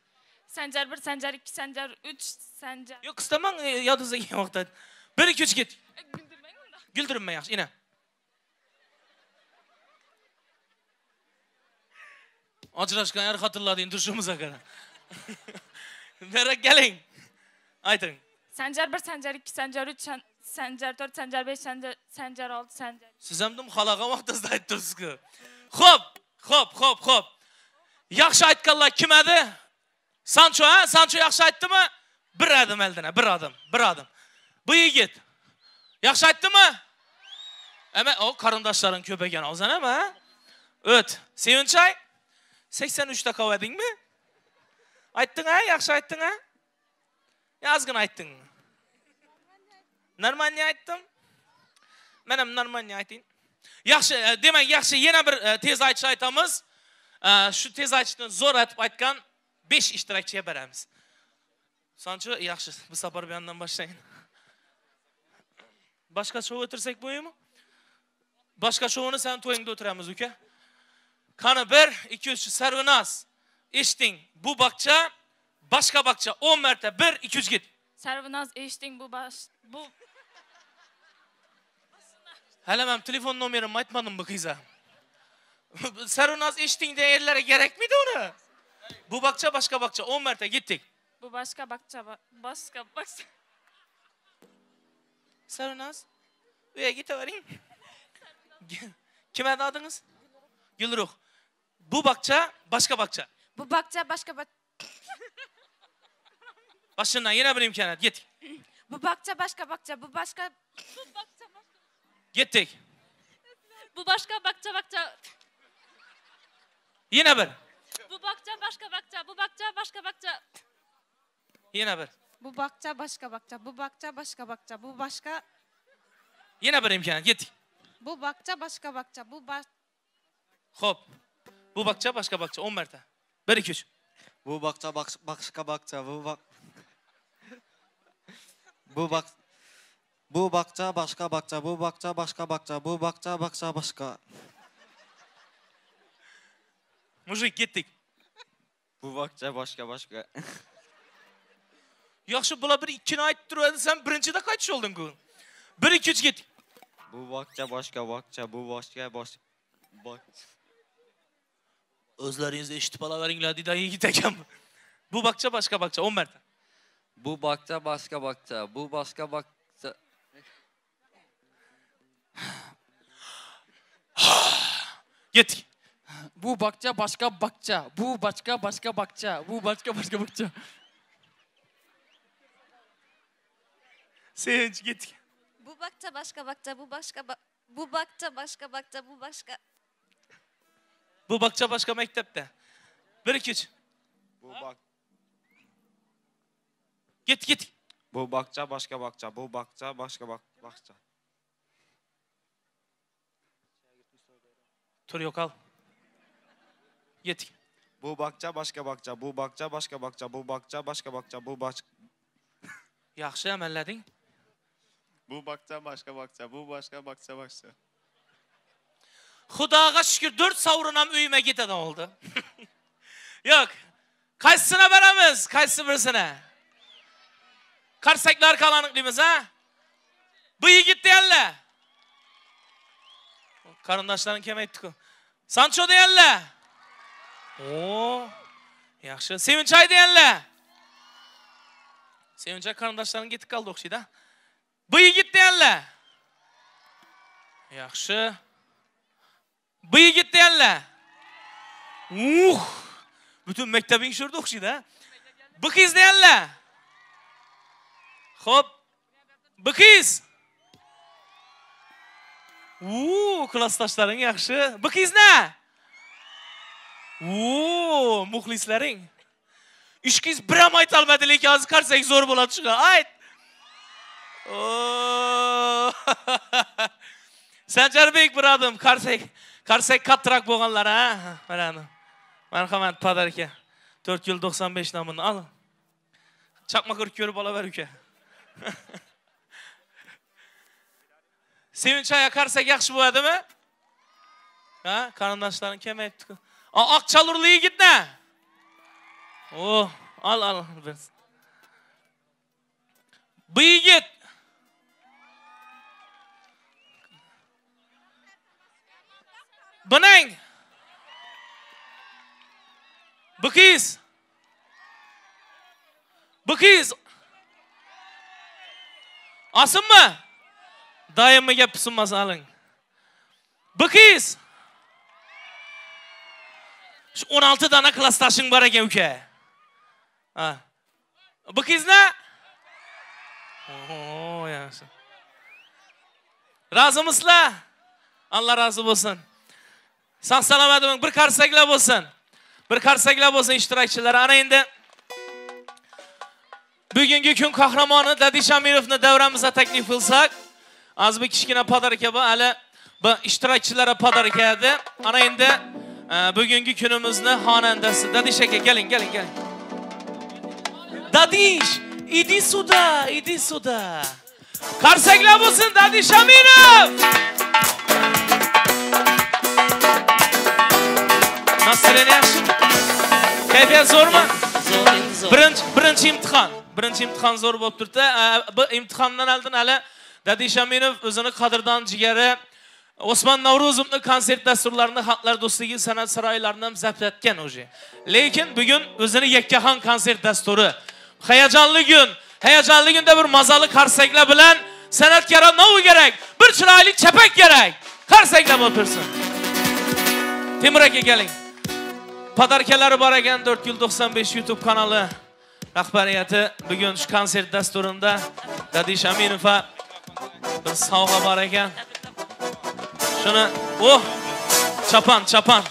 Sanjar 1, Sanjar 2, Sanjar 3, Sanjar Yo'q, qistamang, yodingizga kelgan vaqtda. 1 2 3 ketdik. Guldirmang unda. Guldirinma yaxshi, ina. Ajrashgan er xotinlarning turishimizga qara. Berak keling. Ayting. Sanjar 1, Sanjar 2, Sanjar 3, Sanjar 4, Sanjar 5, Sanjar Sanjar 6, Sanjar Siz ham dim xalaqan vaqtingizda aytib turibsiz-ku. Xo'p, xo'p, xo'p, xo'p. Yaxshi aytganlar kim edi? Sancho, ha? Sancho yaxshi aytdimi? Bir adim oldin, bir adim, bir adim. Bu yigit yaxshi aytdimi? Ama o qarindoshlaring ko'p ekan, ozan ham, ha? O't. Sevinchay 83 ta qovadingmi? Aytding ha? Yaxshi aytding ha? Ozgina aytding. Normalniy aytdim. Men ham normalniy aytayin. Yaxshi, e, demak, yaxshi yana bir e, tez aytish aytamiz. E, Shu tez aytishni zo'r aytib aytgan 5 ishtirokchiga beramiz. Sancho, yaxshi, bu safar bu yandan boshlayın. Boshqa shou o'tirsak bo'yimi? Boshqa shouni sen to'yingda o'tiramiz, uka. Qani 1 2 3 Sarvinoz. Eshiting, bu baqcha boshqa baqcha 10 marta 1 2 3 ket. Sarvinoz eshiting bu bash bu Hali men telefon nomerimni aytmadim bu qizga. Sarvinoz eshiting degan yerlari kerakmidi uni? Bu baqcha boshqa baqcha 10 marta ketdik. bu boshqa baqcha boshqa baqcha Sarvinoz, u yerga ketavering. Kim edi adingiz? Gulruh. Bu baqcha boshqa baqcha. Bu baqcha boshqa baq Boshimdan yana bir imkoniyat ketdik. Bu baqcha boshqa baqcha, bu boshqa Ketdik. Bu boshqa baqcha baqcha. Yana bir. Bu baqcha boshqa baqcha, bu baqcha boshqa baqcha. Yana bir. Bu baqcha boshqa baqcha, bu baqcha boshqa baqcha, bu boshqa Yana bir imkoniyat ketdik. bu baqcha boshqa baqcha, bu bash Xo'p. Bu baqcha boshqa baqcha 10 marta. 1 2 3. Bu baqcha boshqa baqcha, bu baq Bu baq Bu baqcha boshqa baqcha, bu baqcha boshqa baqcha, bu baqcha baqcha boshqa. Mujik ketdik. Bu bakça başka başka. Yaxshi, bular bir ikkini aytib turadi, sen birinchida qaytish olding-ku. 1 2 3 ketdik. Bu bakça başka bakça, bu başka bosh bak. O'zlaringiz eshitib olaveringlar deydi yigit akam. Bu bakça başka bakça 10 marta. Bu bakça başka bakça, bu başka bakça. Ketdik. Bu bakça başka bakça, bu başka başka bakça, bu başka başka bakça. Sevinch ketdik. Bu bakça başka bakça, bu başka ba- bu bakça başka bakça, bu başka Bu bakça başka maktabda. 1 2 3. Bu bak Ketdik, ketdik. Bu bakça başka bakça, bu bakça başka bak bakça. Tur yo'qol. Ketdik. Bu bakça başka bakça, bu bakça başka bakça, bu bakça başka bakça, bu başka Yaxshi amallading. Bu bakça başka bakça, bu başka bakça bakça. Xudoga shukr, 4 sovrin ham uyimga ketadi oldi. Yo'q. Qaysisini beramiz? Qaysi birisini? Qarsaklar aniqlaymiz, ha? Bu yigit deganlar. Qarindoshlaring kelmayapti-ku. Sancho deganlar. O, yaxshi. Sevinchay deganlar. Sevinchay qarindoshlaring ketib qoldi o'xshaydi, ha? Bu yigit deganlar. Yaxshi. Bu yigit deganlar. Uh! Butun maktabing shurda o'xshaydi, ha? Bu qiz deganlar. Xo'p. Bu qiz. U, klassdoshlaring yaxshi. Bu qiz na? U, muxlislaring. Ishqingiz bir ham aytolmadi, lekin hozir qarsak zo'r bo'ladi shuga. Ayt. Oo. Sanjarbek bir adım qarsak, qarsak kattiroq bo'lganlar, ha? Mana. Marhamat, podarka. 4 yil 95 namini al. Chaqmoq urib ko'rib olaver uka. Sevinch aya qarsak yaxshi bo'ladimi? Ha, qarindoshlaring kelmayapti-ku. Oq chalurli yigitni. Oh, al al. Biz. Bu yigit. Buning. Bu qiz. Bu qiz. Olsinmi? Doimgi gap sunmasa oling. Bu qiz. Shu 16 dona klassdoshing bor ekan uka. Ha. Bu qizni? Oo, yaxshi. Rozimisizlar? Alloh rozi bo'lsin. Sog' salomat bo'ling. Bir qarsaklar bo'lsin. Bir qarsaklar bo'lsin ishtirokchilar. Ana endi bugungi kun qahramoni Dadish Amirovni davramizga taklif qilsak, az bir kichkina podarka bu hali bu ishtirokchilarga podarka edi. Ana endi bugungi kunimizni xonandasi Dadish aka keling, keling, keling. Dadish, иди сюда, иди сюда. Qarsaklar bo'lsin Dadish Amirov! Настроение yaxshimi? Kayfiyat zo'rmi? Zo'r, endi zo'r. Birinchi imtihon. Birinchi imtihon zo'r bo'lib turibdi. Bu imtihondan oldin hali Dadish Aminov o'zini qadrdon jigari Osman Navro'zovning konsert dasturlarini Xalqlar do'stligi san'at saroylaridan ham zabt etgan o'zi. Lekin bugun o'zini yakkaxon konsert dasturi. Hayajonli kun, hayajonli kunda bir mazali qarsaklar bilan san'atkorga nima kerak? Bir chiroyli chapak kerak. Qarsaklar bo'lib tursin. Temur aka keling. Podarkalari bor ekan 4 yil 95 YouTube kanali rahbariyati bugun shu konsert dasturida Dadish Aminovga bir sovg'a bor ekan. Shuni, oh, chapan, chapan.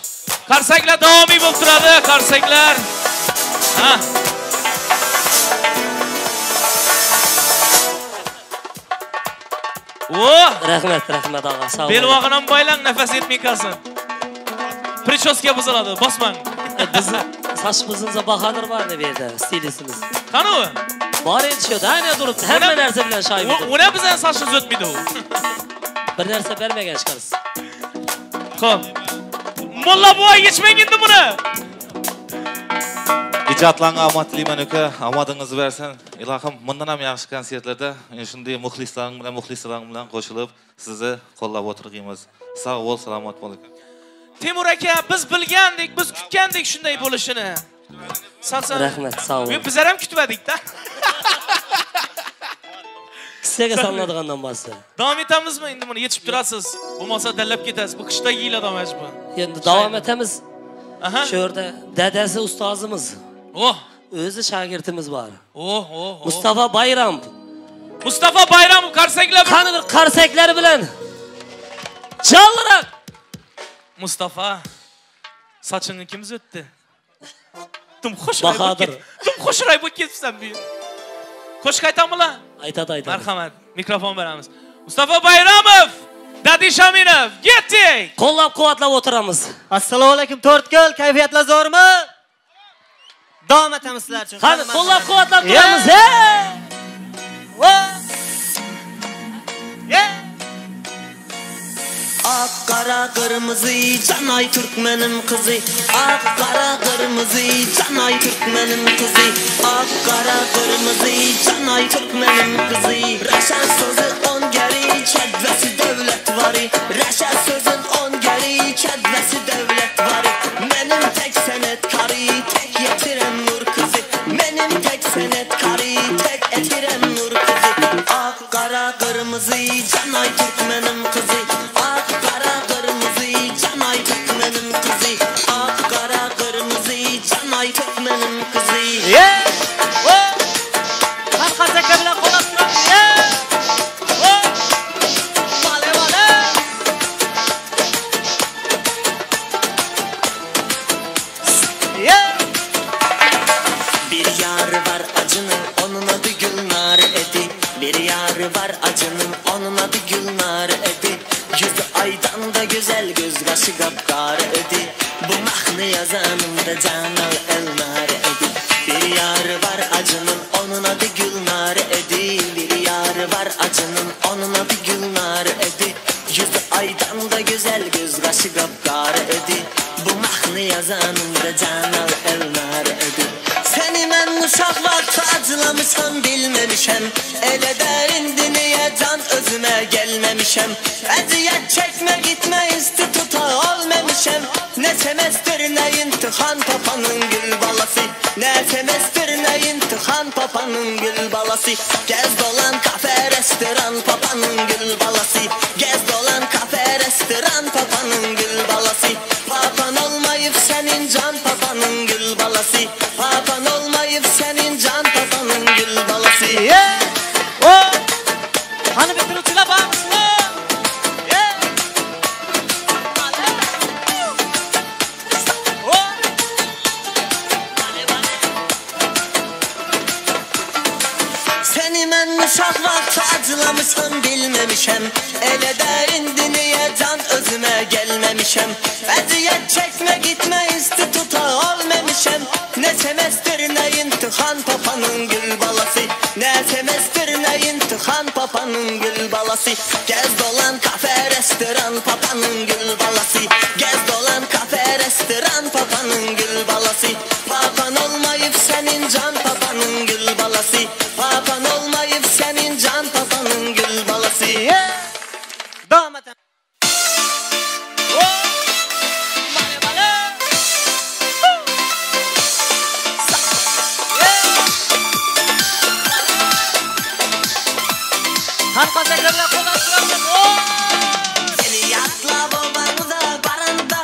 Qarsaklar davomiy bo'lib turadi, qarsaklar. Ha. Oh! Rahmat, rahmat og'a, sog' bo'ling. Belbog'ini ham boylang, nafas yetmay qolsin. Prichoska buziladi, bosmang. Bizni soch buzilsa Bahodir bor bu yerda, stilistimiz. Qani u? Bor endi shu yerda, aynan turibdi, hamma narsa bilan shoyib. Uni bizning sochimiz o'tmaydi u. Bir narsa bermagan chiqarsiz. Xo'p. Molla buwa geçmäň indi muny. Ijatlaryňa amat dileýmen öke, amadyňyzy bersin. Ylahym mundanam ýagşy konsertlerde şunday muhlislaryň bilen muhlislaryň bilen goşulyp sizi gollap oturgymyz. Sag bol, salamat bol öke. Temur aka, biz bilgandik, biz kutgandik shunday bo'lishini. Sal-sal. Rahmat, sog' bo'ling. Bizlar ham kutmadik-da. Kissaga solinadigandan bosdi. Davom etamizmi endi buni yetishib turasiz. Bo'lmasa dallab ketasiz. Bu qishda yeyiladi majbur. Endi davom etamiz. Shu yerda dadasi ustozimiz. Oh. O'zi shogirdimiz bor. Oh, oh, oh. Mustafa Bayram. Mustafa Bayramov qarsaklar Qani bir qarsaklari bilan. Jonliroq. Mustafa sochingni kim uzatdi? Tum xushray bo'lib Bahodir. Tum xushray bo'lib ketibsan bu. Qo'shiq aytamizlar? Aytadi, aytadi. Marhamat, mikrofon beramiz. Mustafa Bayramov, Dadi Shaminov, ketdik. Qo'llab-quvvatlab o'tiramiz. Assalomu alaykum To'rtko'l, kayfiyatlar zo'rmi? Davom etamiz sizlar uchun. Qani qo'llab-quvvatlab turamiz. Ak kara kırmızı canay Türkmenim kızı Ak kara kırmızı canay Türkmenim kızı Ak kara kırmızı canay Türkmenim kızı Reşat sözü on geri çedvesi devlet varı Reşat sözün on geri çedvesi devlet varı Benim tek senetkarı tek yetirem nur kızı Benim tek senetkarı tek etirem nur kızı Ak kara kırmızı canay Türkmenim kızı Ak kara kırmızı canay Türkmenim kızı Ak kara kırmızı canay Türkmenim kızı Yeah! Oh! Qani qarsaklar bilan qo'llab turamiz. Yeah! Oh! Vale, vale. Yeah! Bir yarı var acının onun adı Gülnar edi Bir yarı var acının onun adı Gülnar edi Yüzü aydan da güzel göz kaşı kapkara edi Bu mahnı yazanın da Canal Elnar edi Bir yarı var acının onun adı Gülnar edi Bir yarı var acının onun adı Gülnar edi Yüzü aydan da güzel göz kaşı kapkara edi Bu mahnı yazanın da Canal Elnar edi Seni mən uşaq vaxtı acılamışam bilməmişəm Elə də indi niyə can özümə gəlməmişəm Əziyyət çəkmə gitmə instituta olmamışam Nə semestr nə imtihan papanın gül balası Nə semestr nə imtihan papanın gül balası Gəz dolan kafe restoran papanın gül balası Gəz dolan kafe restoran papanın gül balası Papan olmayıp senin can papanın gül balası Papan olmayıp senin can papanın gül balası Yeah! Oh! Qani bitiruvchilar bormisizlar? Yeah! Vale. Oh! Seni mən uşaq vaxtı acılamışam bilməmişəm Elə də indi niyə can özümə gəlməmişəm Əziyyət çəkmə gitmə instituta olmamışam Nə semestr nə imtihan papanın gül balası Nə semestr nə imtihan papanın gül balası Gəz dolan kafe restoran papanın gül balası Gəz dolan kafe restoran papanın gül balası Papan olmayıp senin can papanın gül balası Papan olmayıp senin can papanın gül balası Yeah! Davom etamiz. Oh! Vale, vale. Yeah! Qani qarsaklar bilan qo'llab turamiz. Oh! Seni yatla babanıza baranda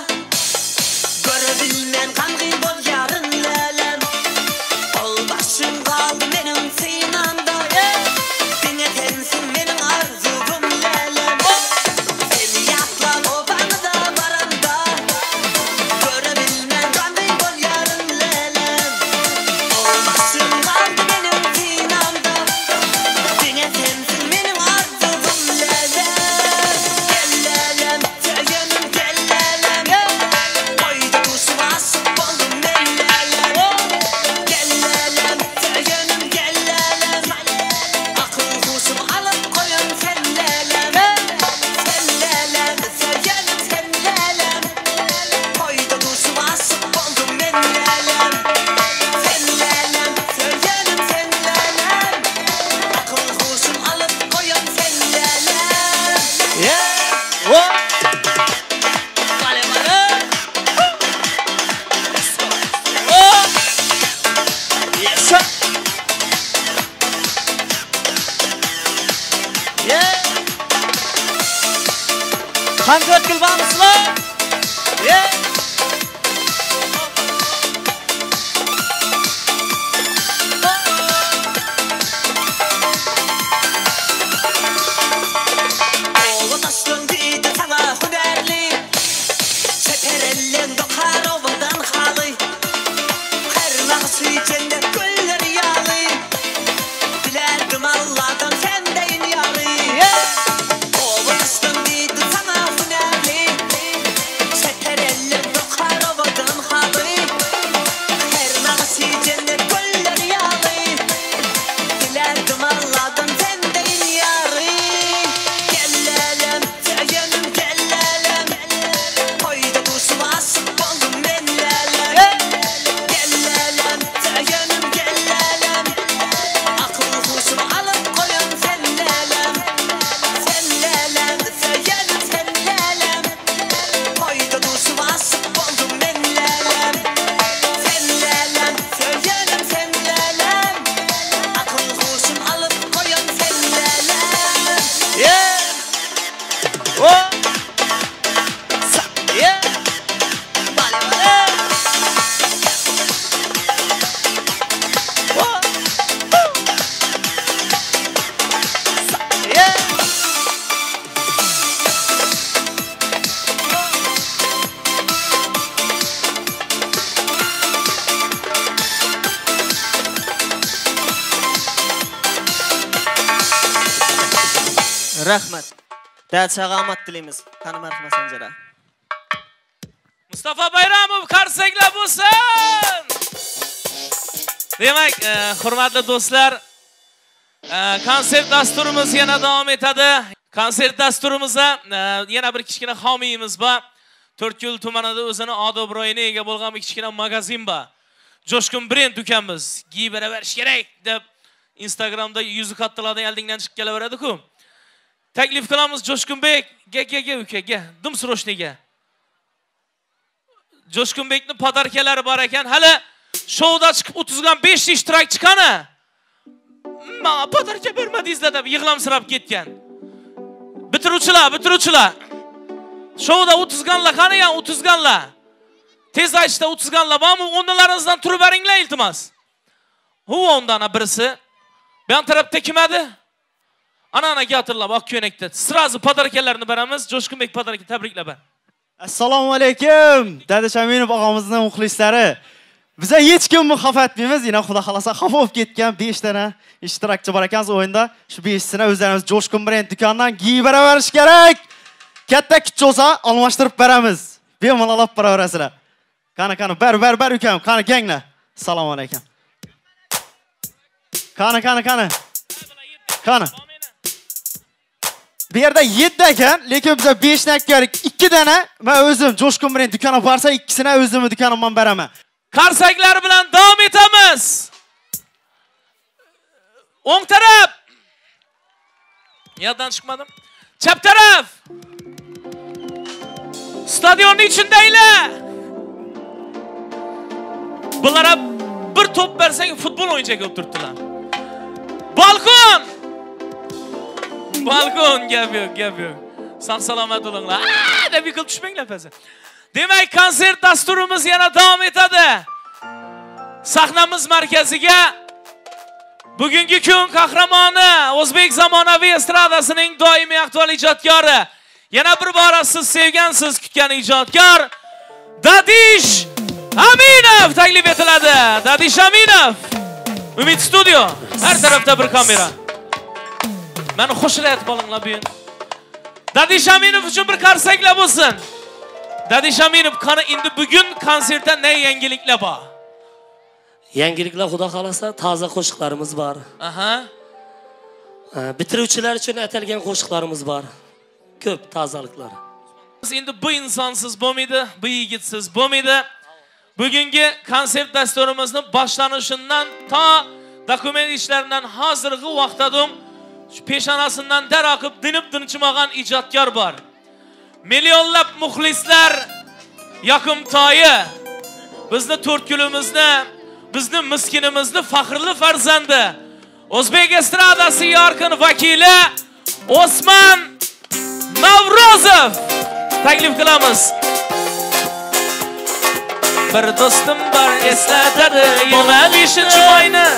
Hany Törtgül barmysyzlar? Ye! Oba taşlan diýdi saňa hünärli, Çeper ellen dokar owadan haly. Her nagşy jennet gülleri ýaly, Dilärdim Alladan sen deýin ýary. Oba taşlan diýdi saňa hünärli, Çeper ellen dokar owadan haly. Her nagşy jennet gülleri ýaly, Dilärdim Alladan sen deýin ýary. Gel lälem, söýenim gel lälem, Toýda duşup aşyk boldum men lälem. Gel lälem, söýenim gel lälem, Akyl-huşumy alyp goýan sen lälem. Sen lälem, söýenim sen lälem, Toýda duşup aşyk boldum men lälem. Sen lälem, söýenim sen lälem, Akyl-huşum alyp goýan sen lälem. Rahmat. Dädşaga amat dileýmiz. Hany merhema Sanjara. Mustafa Bayramov qarsaklar bo'lsin. Demak, e, hurmatli do'stlar, e, konsert dasturimiz yana davom etadi. Konsert dasturimizda e, yana bir kichkina homiyimiz bor. To'rtko'l tumanida o'zini obro'yini ega bo'lgan bir kichkina magazin bor. Jo'shqin brend ukamiz, kiyib beraverish kerak deb Instagramda yuzi kattalardan eldingdan chiqib kelaveradi-ku. Taklif qilamiz Jo'shqinbek, ga ga ga uka, ga, dim srochniga. Jo'shqinbekni podarkalari bor ekan. Hali shouda chiqib o'tizgan 5 ta ishtirokchi qani? Menga podarka bermadingizlar deb yig'lamsirab ketgan. Bitiruvchilar, bitiruvchilar. Shouda o'tizganlar qani ya, o'tizganlar? Tez aytishda o'tizganlar bormi? O'rnilaringizdan turib beringlar iltimos. Huv ondan birisi. Bu yan tarafda kim edi? Ana ana gapirlar oq ko'ynakda. Sразу podarkalarni beramiz. Jo'shqinbek podarka tabriklab ber. Assalomu alaykum. Dadash Aminov og'amizning muxlislari. Biza hech kimni xafa etmaymiz. Yana xudo xolasa xafa bo'lib ketgan 5 tana ishtirokchi bor ekan o'yinda. Shu 5sini o'zlarimiz Jo'shqin brend do'konidan kiyib beraverish kerak. Katta kuch bo'lsa almashtirib beramiz. Bemalol olib boraverasizlar. Qani qani ber ber ber ukam, qani ganglar. Assalomu alaykum. Qani qani qani. Qani. Bu yerda 7 ekan, lekin biza 5 ni kerak. 2 dana men o'zim Jo'shqin brend do'koniga borsa, ikkisini o'zimni do'konimdan beraman. Qarsaklar bilan davom etamiz. O'ng taraf. Yoddan chiqmadim. Chap taraf. Stadionning ichindaylar. Bulara bir to'p bersang futbol o'yinchak bo'lib turibdilar. Balkon! Balkon gap yo'q, gap yo'q. Sog' salomat bo'linglar. Aa, deb yiqilib tushmanglar pastga. Demak, konsert dasturimiz yana davom etadi. Sahnamiz markaziga bugungi kun qahramoni, o'zbek zamonaviy estradasining doimiy aktual ijodkori, yana bir bora siz sevgan, siz kutgan ijodkor Dadish Aminov taklif etiladi. Dadish Aminov. Umid studio. Har tarafda bir kamera. Meni qo'shilayotib olinglar bu. Dadish Aminov uchun bir qarsaklar bo'lsin. Dadish Aminov, qani endi bugun konsertda ne yangiliklar bor? Yangiliklar xudo xolasa toza qo'shiqlarimiz bor. Aha. Bitiruvchilar uchun atalgan qo'shiqlarimiz bor. Ko'p tozaliklar. Endi bu insonsiz bo'lmaydi, bu yigitsiz bo'lmaydi. Bugungi konsert dasturimizni boshlanishidan to dokument ishlaridan hozirgi vaqtda shu peshonasidan dar oqib dinib dinchimagan ijodkor bor. Millionlab muxlislar yoqimtoyi, bizni to'rtkulimizni, bizni miskinimizni faxrli farzandi, o'zbek estradasi yorqin vakili Osman Navrozov. taklif qilamiz. Bir do'stim bor eslatadi 25 mayni.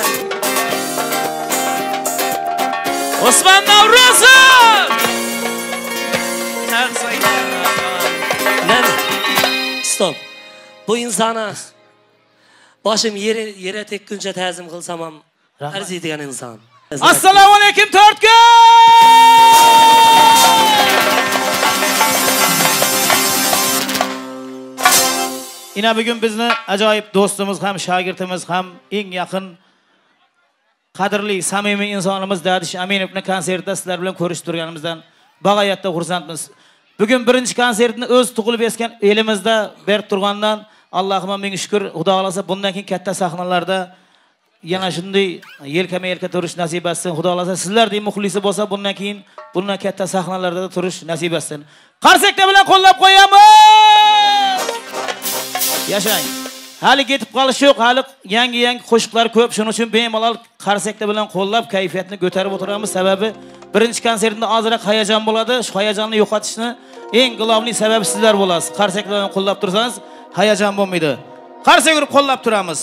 Osman Navro'zov! Men stop. Bu insana boshim yere yere tekkuncha ta'zim qilsam ham arziydigan inson. Assalomu alaykum To'rtko'l! Ina bugun bizni ajoyib do'stimiz ham shogirdimiz ham eng yaqin qadrli samimiy insonimiz Dadish Aminovni konsertida sizlar bilan ko'rishib turganimizdan bag'oyatda xursandmiz. Bugun birinchi konsertni o'z tug'ilib esgan elimizda berib turgandan Allohga ming shukr. Xudo xolasa bundan keyin katta sahnalarda yana shunday yelkama yelka turish nasib etsin. Xudo xolasa sizlardek muxlisi bo'lsa bundan keyin bundan katta sahnalarda da turish nasib etsin. Qarsaklar bilan qo'llab qo'yamiz. Yashang. Hali ketib qolish yo'q, hali yangi-yangi qo'shiqlar ko'p. Shuning uchun bemalol qarsaklar bilan qo'llab kayfiyatni ko'tarib o'tiramiz. Sababi birinchi konsertda ozroq hayajon bo'ladi. Shu hayajonni yo'qotishni eng glavniy sababi sizlar bo'lasiz. Qarsaklar bilan qo'llab tursangiz hayajon bo'lmaydi. Qarsak urib qo'llab turamiz.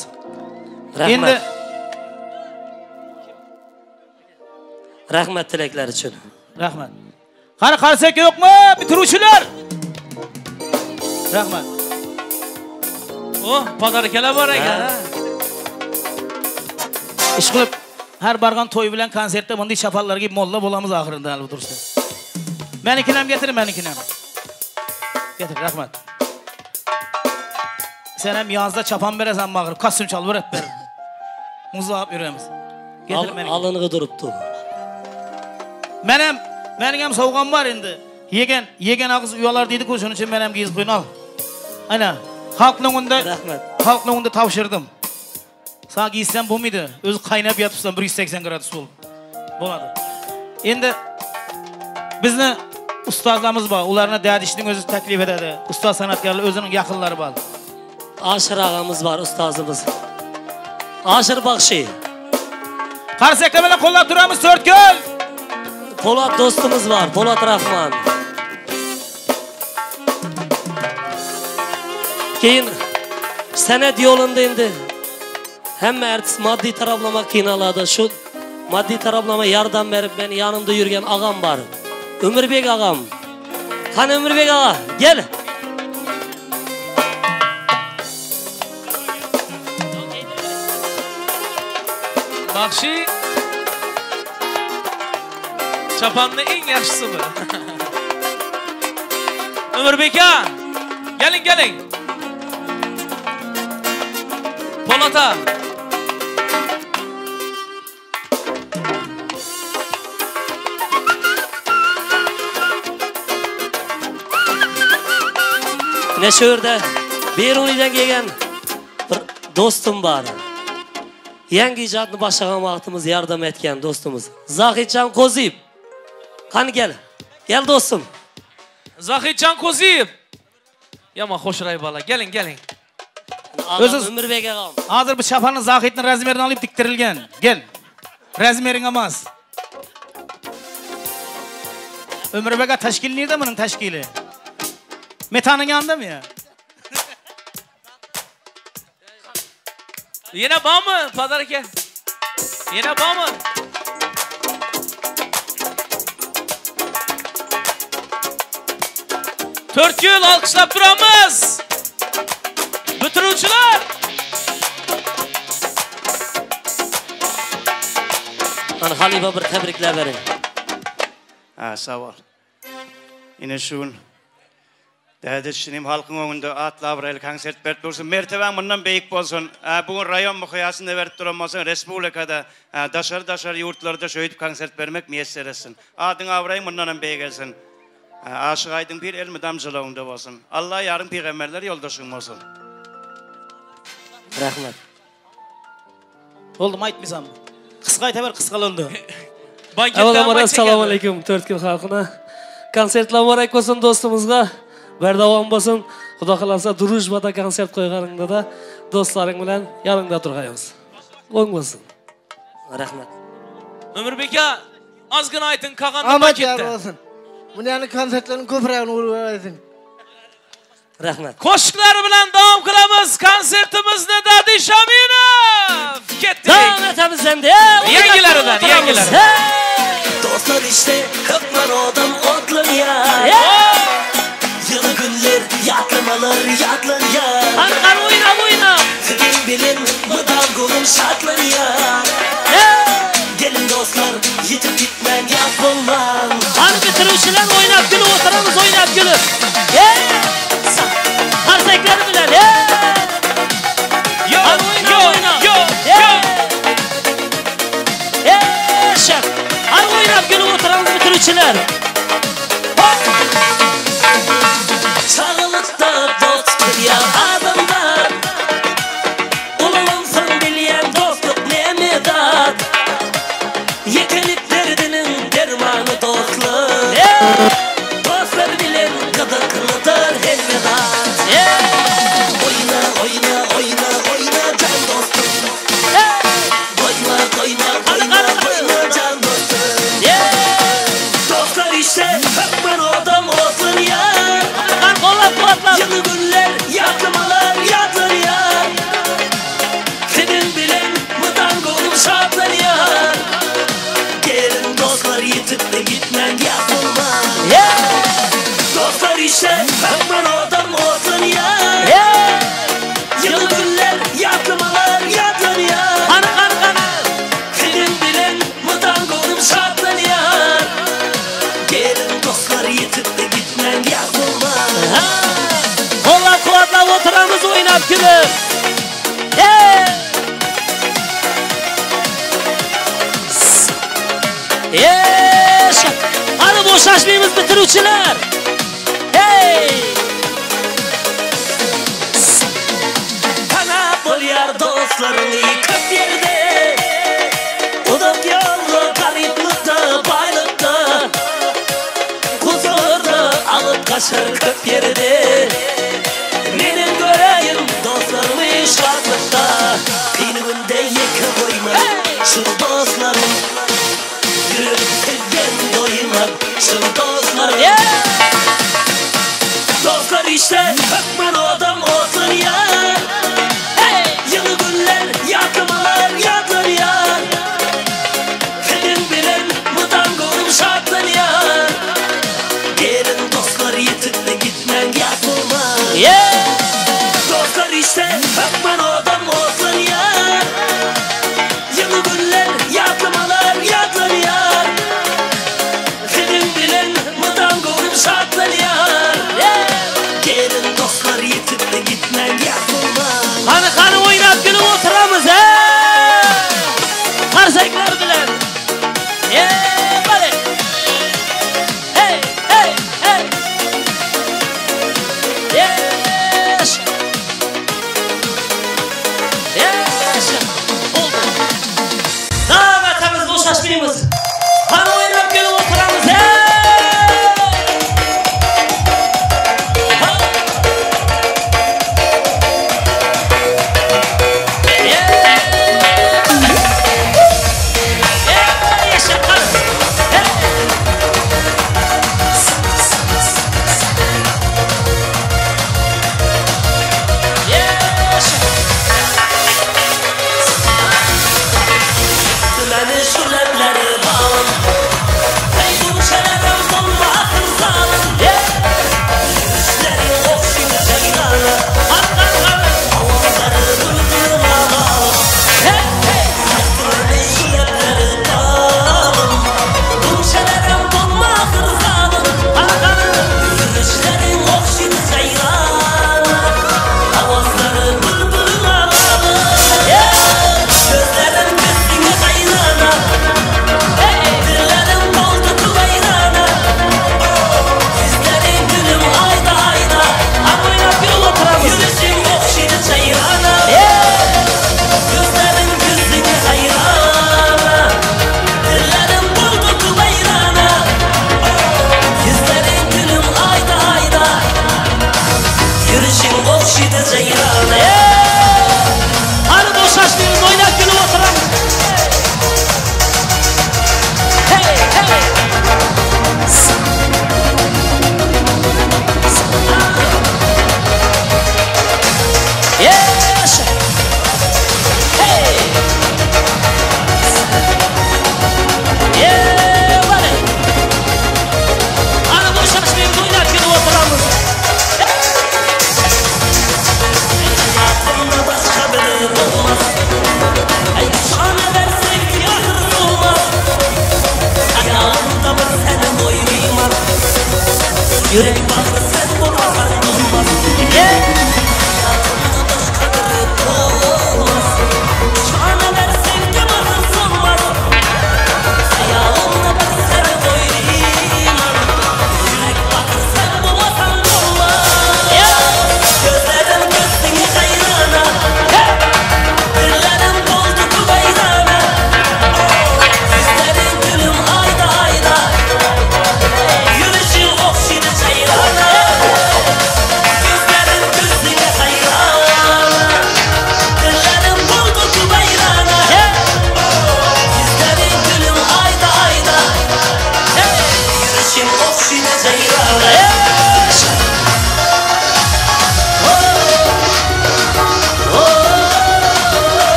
Rahmat. Endi Rahmat tilaklar uchun. Rahmat. Qani qarsak yo'qmi bitiruvchilar? Rahmat. Oh, podarkalar bor ekan. ha. Ish qilib har bargan to'y bilan konsertda bunday chapallarga molla bo'lamiz oxirida hali tursa. Menikini ham getir, menikini ham. Getir, rahmat. Sen ham yozda chapan berasan mag'rib, kostyum chalib ber. Muzlab yuramiz. Getir menikini. Alınığı duribdi. Men ham, mening ham sovg'am bor endi. Yegan, yegan og'iz uyalar deydi-ku, shuning uchun men ham kiyib qo'yin ol. Ana, xalqning unda Rahmat. Xalqning unda topshirdim. Sana kiysam bo'lmaydi. O'zi qaynab yotibsan 180 gradus bo'lib. Bo'ladi. Endi bizni ustozlarimiz bor. Ularni dadishning o'zi taklif etadi. Ustoz san'atkorlar o'zining yaqinlari bor. Ashir og'amiz bor, ustozimiz. Ashir Baxshi. Qarsaklar bilan qo'llab turamiz To'rtko'l. Po'lat do'stimiz bor, Po'lat Rahman. Keyin san'at yo'lida endi hamma artist moddiy taraflama qiynaladi. Shu moddiy taraflama yordam berib meni yonimda yurgan og'am bor. Umrbek og'am. Qani Umrbek og'a, gel. Baxshi chapanni eng yaxshisi bu. Umrbek aka, keling, keling. Po'lat aka. Mana shu yerda Beruniydan kelgan bir do'stim bor. Yangi ijodni boshlagan vaqtimiz yordam etgan do'stimiz Zohidjon Qo'ziyev. Qani gel. Gel do'stim. Zohidjon Qo'ziyev. Yomon xo'shray bola. Keling, keling. O'zi Umrbek og'am. Hozir bu chapanni Zohidning razmerini olib tiktirilgan. Gel. Razmering emas. Umrbek aka tashkili nerede buning tashkili? Metaning yanındami ya? Yana bormi, Padar aka? Yana bormi? To'rtko'l olqishlab turamiz. Bitiruvchilar. Mana Xalifa bir tabriklar bering. Ha, sağ ol. Yine şun. Dädeşinim halkın önünde atla abraylı konsert berip dursun. Merteben bundan beyik bolsun. Bugün rayon muhayasında verip duramazsın. Respublikada, daşarı daşarı yurtlarda şöýdüp konsert bermek müyesser etsin. Adın abrayın bundan beyik gelsin. Aşık aydın bir el müdamcılığında bolsun. Allah yarın peygamberler yoldaşın bolsun. Rahmat. Oldu mu aytmaysan? Qisqa aytaver, qisqalandı. Avvalambor assalomu alaykum To'rtko'l xalqina. Konsertlar muborak bo'lsin do'stimizga. Bardavom bo'lsin. Xudo xolasa Drujbada konsert qo'yganingda da do'stlaring bilan yoningda turg'aymiz. O'ng bo'lsin. Rahmat. Umrbek aka, ozgina ayting, qag'anda Omad yor paketda. bo'lsin. Buni yani konsertlarning ko'pragini urib bersin. Rahmat. Qo'shiqlari bilan davom qilamiz konsertimizni Dadish Aminov. Ketdik. Davom etamiz endi. Yangilaridan, yangilaridan. Dostlar işte hökman odam otlanýar. Ýyly günler ýatlamalar ýatlanýar. Hany hany oýna oýna. Siziň bilen mydam göwün şatlanýar. Gelin dostlar ýitip gitmäň ýat bolmaň. Hany bitirişiler oýnap gülüp oturamyz oýnap gülüp. Qarsaklar bilen. Yo yo yo yo. Şef. Hany oýnap gülüp oturamyz bitirişiler. Çagalykda dost bilýän adamlar. Ulalansaň bilýän dostluk näme zat. Ýekelik derdiniň dermany dostluk. Dostlar bilen gyzyklydyr hemme zat. Oýna oýna oýna oýna jan dostum. Goýma goýma goýma goýma jan dostum. Dostlar işte hökman odam otlanýar. Qo'llab quvvatlab. Ýyly günler ýatlamalar ýatlanýar. Senin bilen mydam göwnüm şatlanýar. Gelin dostlar ýitip de gitmäň ýat bolmaň. Dostlar işte hökman odam otlanýar. Ýyly günler ýatlamalar ýatlanýar. Hany hany hany. Senin bilen mydam göwnüm şatlanýar. Gelin dostlar ýitip de gitmäň ýat bolmaň. Qo'llab quvvatlab o'tiramiz o'ynab kulib. Hali bo'shashmaymiz bitiruvchilar. Hey! Tanap bolýar dostlaryňy köp ýerde. Uzak ýolda garyplykda, baýlykda. Huzurda alyp gaçar köp ýerde. Meniň göreýin dostlarymy şatlykda. Kyn günde ýeke goýma şu dostlarym. Ýürek sizden doýmaz şu dostlarym. Dostlar işte hökman odam otlanýar. Ýyly günler ýatlamalar ýatlanýar. Senin bilen mydam göwnüm şatlanýar. Gelin dostlar ýitip de gitmäň ýat bolmaň. Dostlar işte hökman odam otlanýar. Ýyly günler ýatlamalar ýatlanýar. Senin bilen mydam göwnüm şatlanýar. Gelin dostlar ýitip de gitmäň ýat bolmaň. Qani qani o'ynab kulib o'tiramiz, ha? Qarsaklar bilan. Bale. Hey, hey, hey. Yes. Yes. Bo'ldi. Davom etamiz, bo'shashmaymiz. Qani o'ynab kulib o'tiramiz, ha? Meni şu leblari balım. Hey bunçalaram dolma axir zalim. Yürüşleri o'xshaydi jaylana. Ovozlari bulbul alalım. Meni şu leblari balım. Bunçalaram dolma axir zalim. Yürüşleri o'xshaydi jaylana. Ovozlari bulbul alalım. Gözlerim kızını hayrana. Dillerim doldu kuvayrana. Yüzlerin gülüm ayda ayda. Yürüsün okşaydı çayrana. Gözlerim kızını hayrana. Dillerim doldu kuvayrana. Yüzlerin gülüm ayda ayda. Yürüsün okşaydı çayrana. Qani bo'shashmaymiz, o'ynab kulib o'tiramiz. Hey, hey.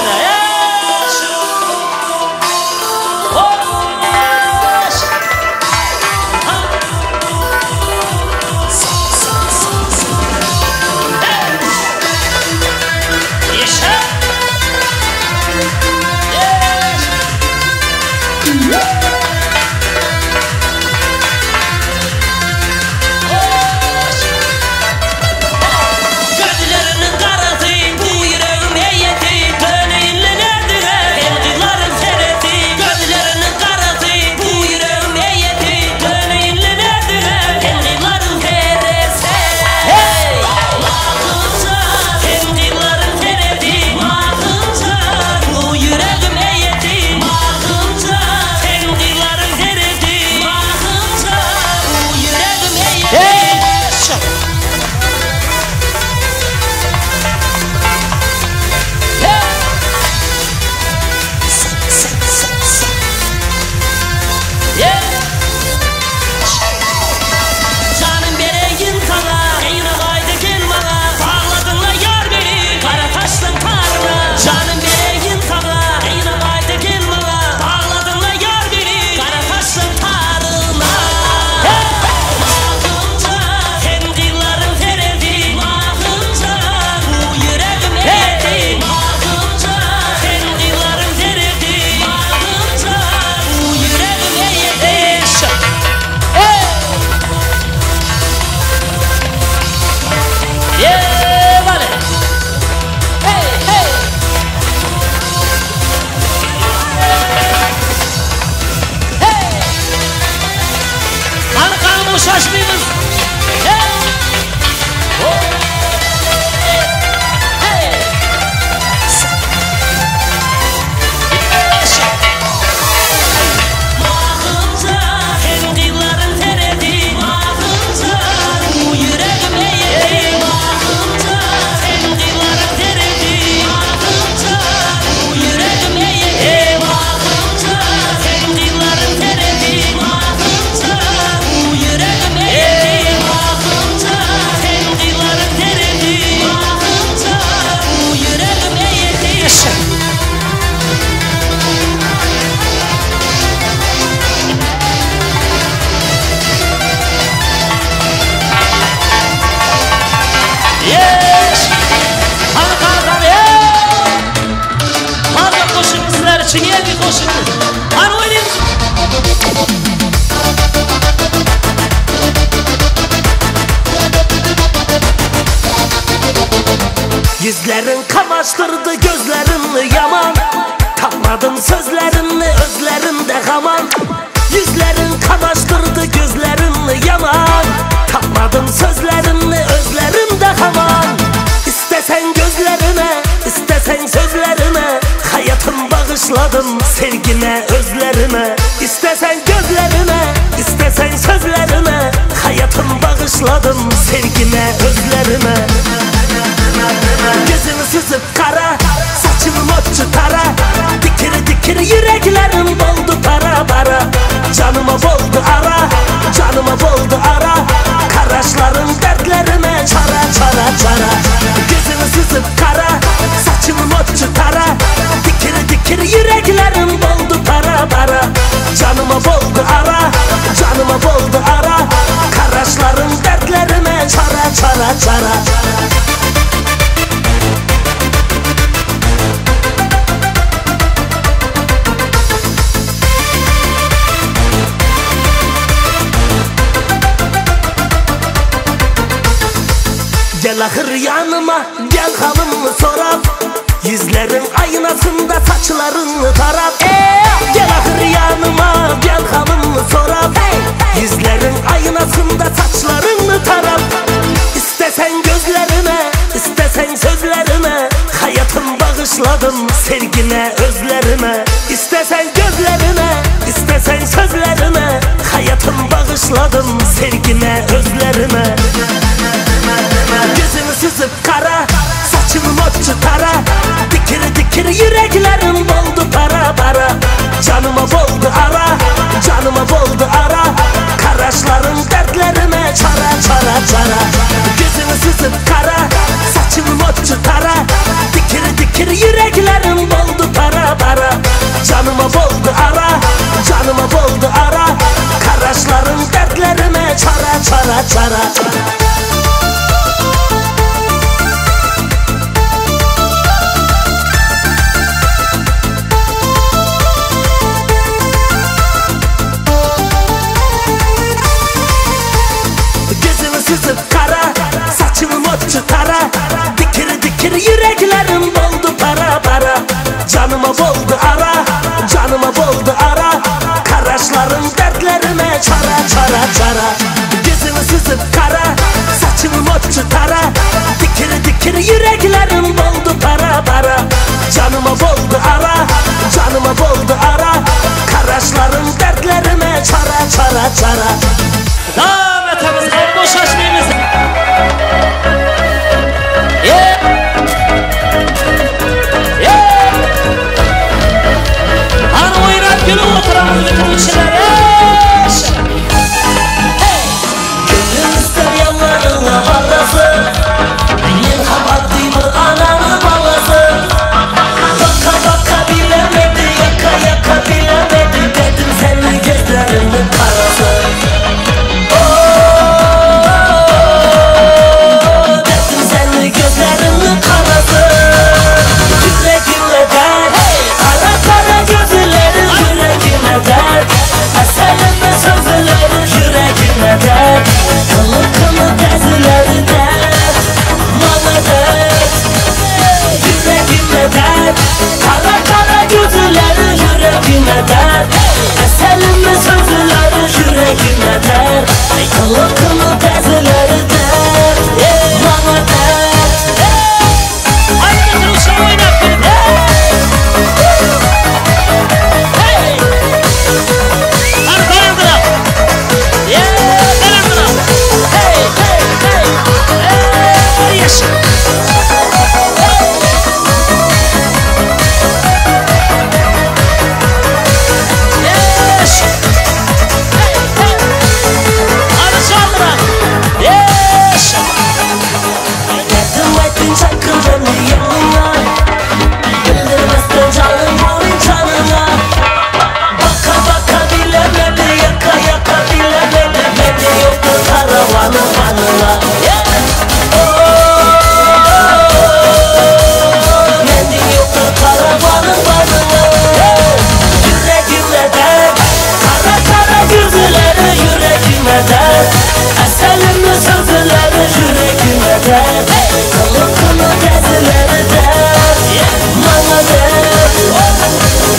sizlere. Hoş! Yaşa! Gözlerinin karası, bu yüreğim heyeti, Döneyimli nerdiler, el kızların sereti. Gözlerinin karası, bu yüreğim heyeti, Döneyimli nerdiler, el kızların seresi. Hey! Mahınca, el kızların sereti, Mahınca, bu yüreğim heyeti, Mahınca, el kızların sereti, Mahınca, bu yüreğim heyeti. Canım bereyim sana, eyne haydi gel bana. Bağladın la yar beni, kara taşlı tarla. Canım bereyim sana, eyne haydi gel bana. Bağladın la yar beni, kara taşlı tarla. Mahınca, sen kızların seredi. Mahınca, bu yüreğim eridi. Mahınca, sen kızların seredi. Mahınca, bu yüreğim eridi. Yeah, vale. Hey, hey. Hey. Qani qani bo'shashmaymiz. Hey. Oh. Hey. Mahınca, sen qızların seredi. Mahınca, bu yüreğim eğedi. Mahınca, sen qızların seredi. Mahınca, bu yüreğim eğedi. Mahınca, sen qızların seredi. Mahınca, bu yüreğim eğedi. Mahınca, sen qızların seredi. Mahınca, bu yüreğim eğedi. Yes! Qani, qani, qani, Qani qo'shig'imiz sizlar uchun yangi qo'shig'imiz. Qani o'ynaymiz. Yüzlerin kamaştırdı gözlerini yaman. Tapmadım sözlerini özlerinde haman. Yüzlerin kamaştırdı gözlerini yaman. Tapmadım sözlerini özlerinde haman. İstesen gözlerine, istesen sözlerine, hayatım bağışladım sevgine, özlerine. İstesen gözlerine, istesen sözlerine, hayatım bağışladım sevgine, özlerine. Gözünü süzüp kara, saçını motçu tara. Dikir dikir yüreklerim boldu para para. Canıma boldu ara, canıma boldu ara. Karaşların dertlerime çara çara çara. Gözünü süzüp kara, saçını motçu tara. Dikir dikir yüreklerim boldu para para. Canıma boldu ara, canıma boldu ara. Karaşların dertlerime çara çara çara. Gel ahır yanıma, gel halımı sorap. Yüzlerin aynasında saçlarını tarap. Gel ahır yanıma, gel halımı sorap. Yüzlerin aynasında saçlarını tarap. İstesen gözlerine, istesen sözlerine, hayatım bağışladım sevgine, özlerine. İstesen gözlerine, istesen sözlerine, hayatım bağışladım sevgine, özlerine. Gözünü süzüp kara, saçını motçu tara. Dikir dikir yüreklerim boldu para para. Canıma boldu ara, canıma boldu ara. Karaşların dertlerime çara çara çara. Gözünü süzüp kara, saçını motçu tara. Dikir dikir yüreklerim boldu. Janyma boldy ara, janyma boldy ara Garaşlaryň dertlerime çara çara çara. Gözüni süzüp kara, saçını motçu tara. Dikir dikir yüreklerim boldu para para. Canıma boldu ara, canıma boldu ara. Karaşların dertlerime çara çara çara. Gözünü süzüp kara, saçını motçu tara. Dikir dikir yüreklerim boldu para para. Canıma boldu ara, canıma boldu ara. Karaşların dertlerime çara çara çara. Davam etamiz, ham bo'shashmaymiz. Qani o'ynab kulib o'tiramiz bitiruvchilar. Gönül ister yanlarına varası, Men ham oddiy bir onani bolasi. Baqa baqa bilemedi, yaka yaka bilemedi. Dedim seni gözlerimin qarasi. Dedim seni gözlerimin qarasi. Yüregime dert, qara qara gözleri yüregime dert. Asalimni so'zlari yüregime dert. Qiliq qiliq ba'zilari dert, mana dert. Yüregime dert, qara qara gözleri yüregime dert. Asalimni so'zlari yüregime dert. Qiliq qiliq ba'zilari dert, mana dert. Haydi bitiruvchilar o'ynab kulib. Qani balandroq. Balandroq. Hey, hey, hey. Hey, yasha. Yasha. Hey, hey. Qani chaldiroq. Yasha. Dedim ayting chaqir beni yanına. Bildirmasdan canım boring canına. Baka baka bilemedi, yaka yaka bilemedi. Beni yoktur karavanı vanına. Mendin yoktur karavanı vanına. Yüregime dert, kara kara gözleri yüregime dert. Asalimni sözleri yüregime dert. Kılı kılı gezileri dert, mana dert.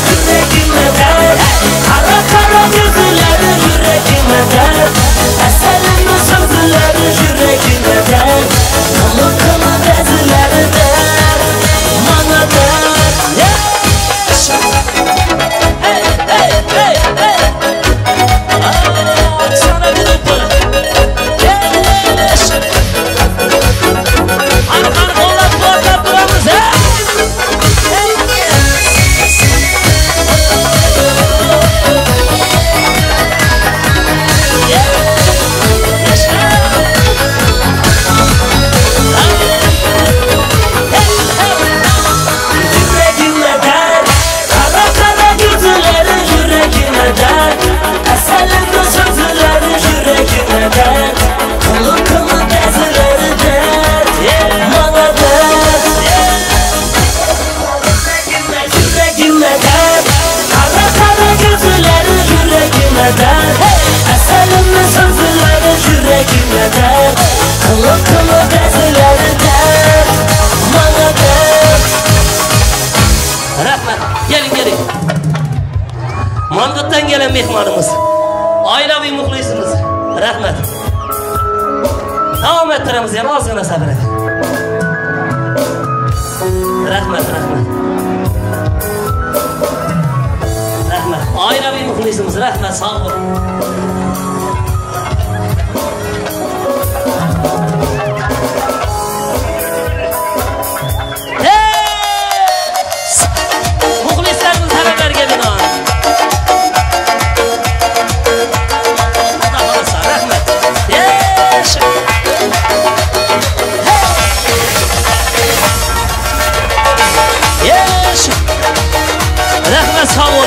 Yüregime dert, kara kara gözleri yüregime dert. Asalimni sözleri yüregime dert. Kılı kılı gezileri dert, mana dert. Hey, hey, hey, hey. Sana gruppa. Yes. Qani qani qo'llab quvvatlab turamiz, ha? Yüregime dert, qara qara gözleri yüregime dert. Asalimni so'zlari yüregime dert. Qili qili ba'zilari dert, mana dert. Yüregime dert, qara qara gözleri yüregime dert. Asalimni so'zlari yüregime dert. Qili qili ba'zilari dert, mana dert. Rahmat. Keling, keling. Manqitdan gelen mehmonimiz, oilaviy muxlisimiz. Rahmat. Davom ettiramiz yana ozgina sabr et. Rahmat, rahmat. Rahmat. Oilaviy muxlisimiz, rahmat, sog' bo'ling. Muxlislarimiz talablariga binoan. Xudo xohlasa, rahmat. Yasha. Yasha. Rahmat, sog'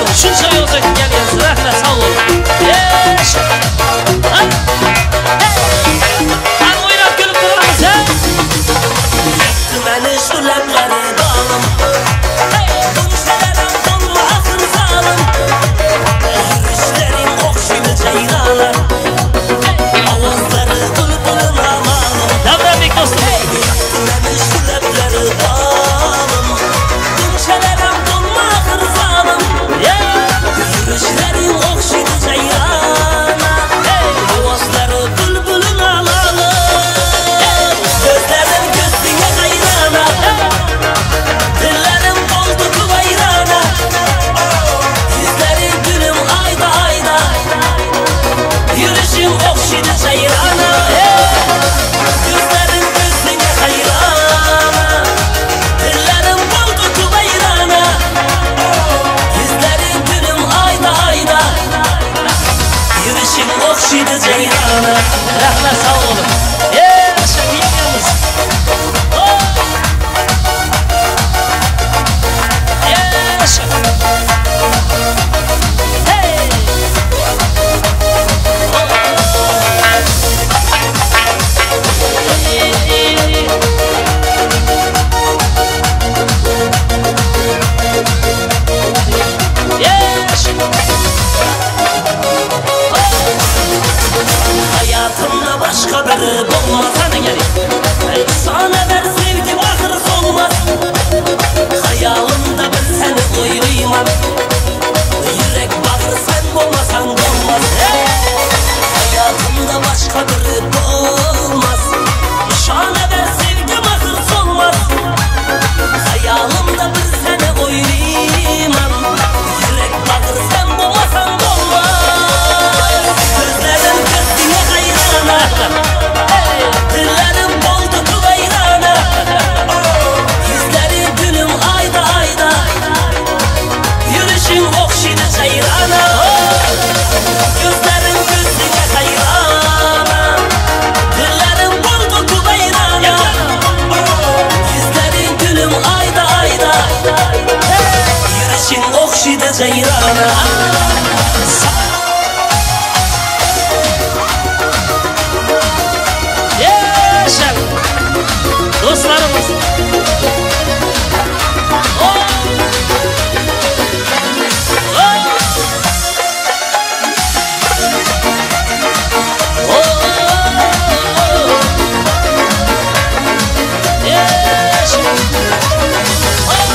bana. Rahmet sağ olun. Yaşa yengemiz. Yaşa. Hey. Hayatımda başka biri olmaz hani gel. Sana ver sevgi ahır solmaz. Hayalimde bir seni oylayman. Yürek bağır sen olmasan olmaz. Hey! Hayatımda başka biri olmaz. Şana ver sevgi ahır solmaz. Hayalimde bir seni oylayman. Yürek bağır sen olmasan olmaz. Gözlerim gözüne hayrana. Dillerim oldu kuvayrana. Yüzlerin gülüm ayda ayda. Yürüyüşün okşidı cayrana. Gözlerim gözüne hayrana. Dillerim oldu kuvayrana. Yüzlerin gülüm ayda ayda. Yürüyüşün okşidı cayrana. Yaşa! Dostlarımız. Oh! Oh! Oh! Yaşa! Oh!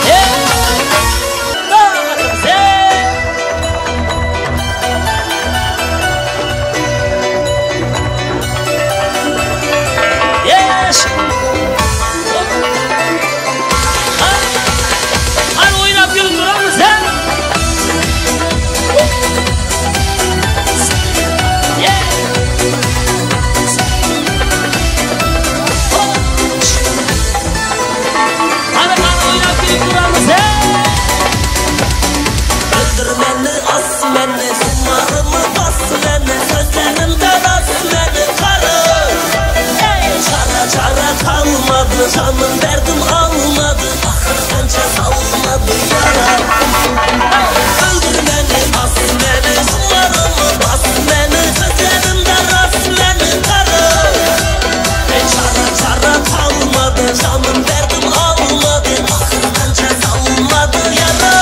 Yeah! Dağıtımız, hey! Yaşa! Hadi oynap gelip duralım sen. Hadi hadi oynap gelip duralım sen. Öldür beni, as beni, kumarımı bas beni, sözlerimde rast beni karı. Çara çara kalmadı, canım derdim almadı, ahır pençe salmadı yara. Öldür beni, as beni, kumarımı bas beni, sözlerimde rast beni karı. Çara çara kalmadı, canım derdim almadı, ahır pençe salmadı yara.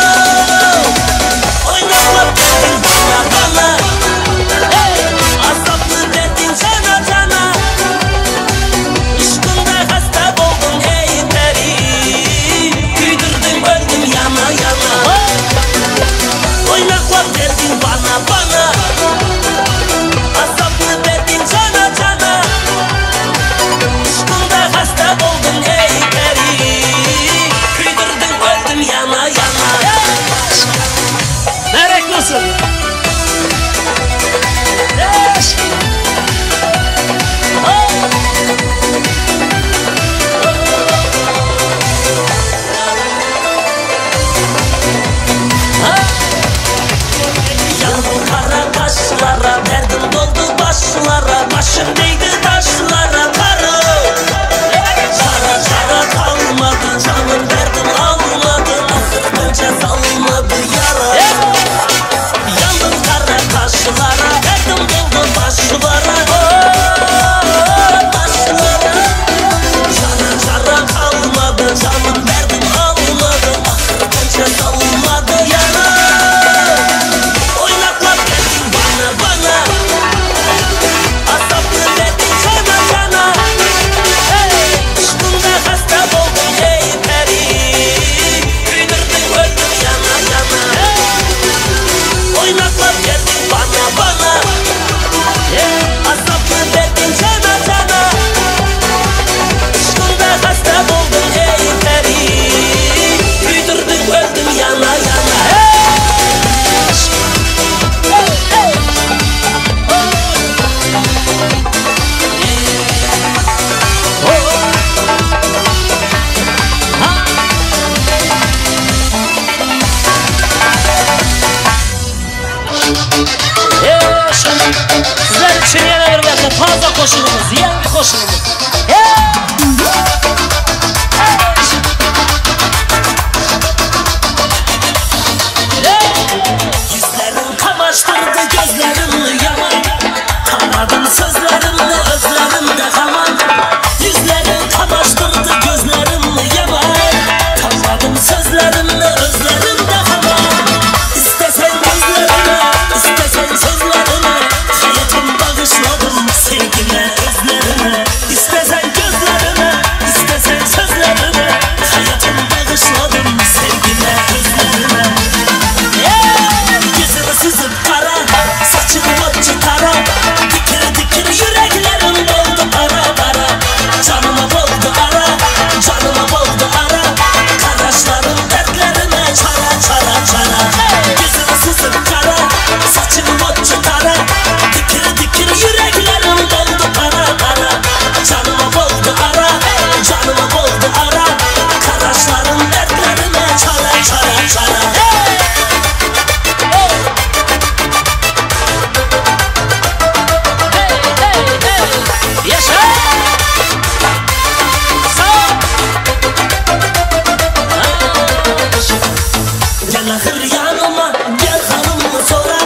Oynatma beni bana bana, azaplı derdin cana cana. Işkında hasta oldum ey Sizler üçin ýene bir bähde taze goşugymyz, ýaňky goşugymyz. Ýüzleriň kamaşdyrdy gözleriňi ýaman Tanadym sözleriňi özlerimde haman Ýüzleriň kamaşdyrdy gözleriňi ýaman Tanadym sözleriňi özlerimde haman Istesen gözlerime, istesen sözlerime Haýatym bagyşladym sevgime özlerime Istesen gözlerime, istesen sözlerime Haýatym bagyşladym sevgime özlerime Ýüzüňi süzüp gara, saçyňy otçy tara Dikir dikir ýürekleriň boldy para para Janyma boldy ara, janyma boldy ara Garaşlaryň dertlerime çara çara çara Ýüzüňi süzüp gara, saçyňy otçy tara Dikir dikir ýürekleriň boldy para para Janyma boldy ara, janyma boldy ara Garaşlaryň dertlerime çara çara çara Ýaşa! Sag! Gel ahyr ýanyma, gel halymy sora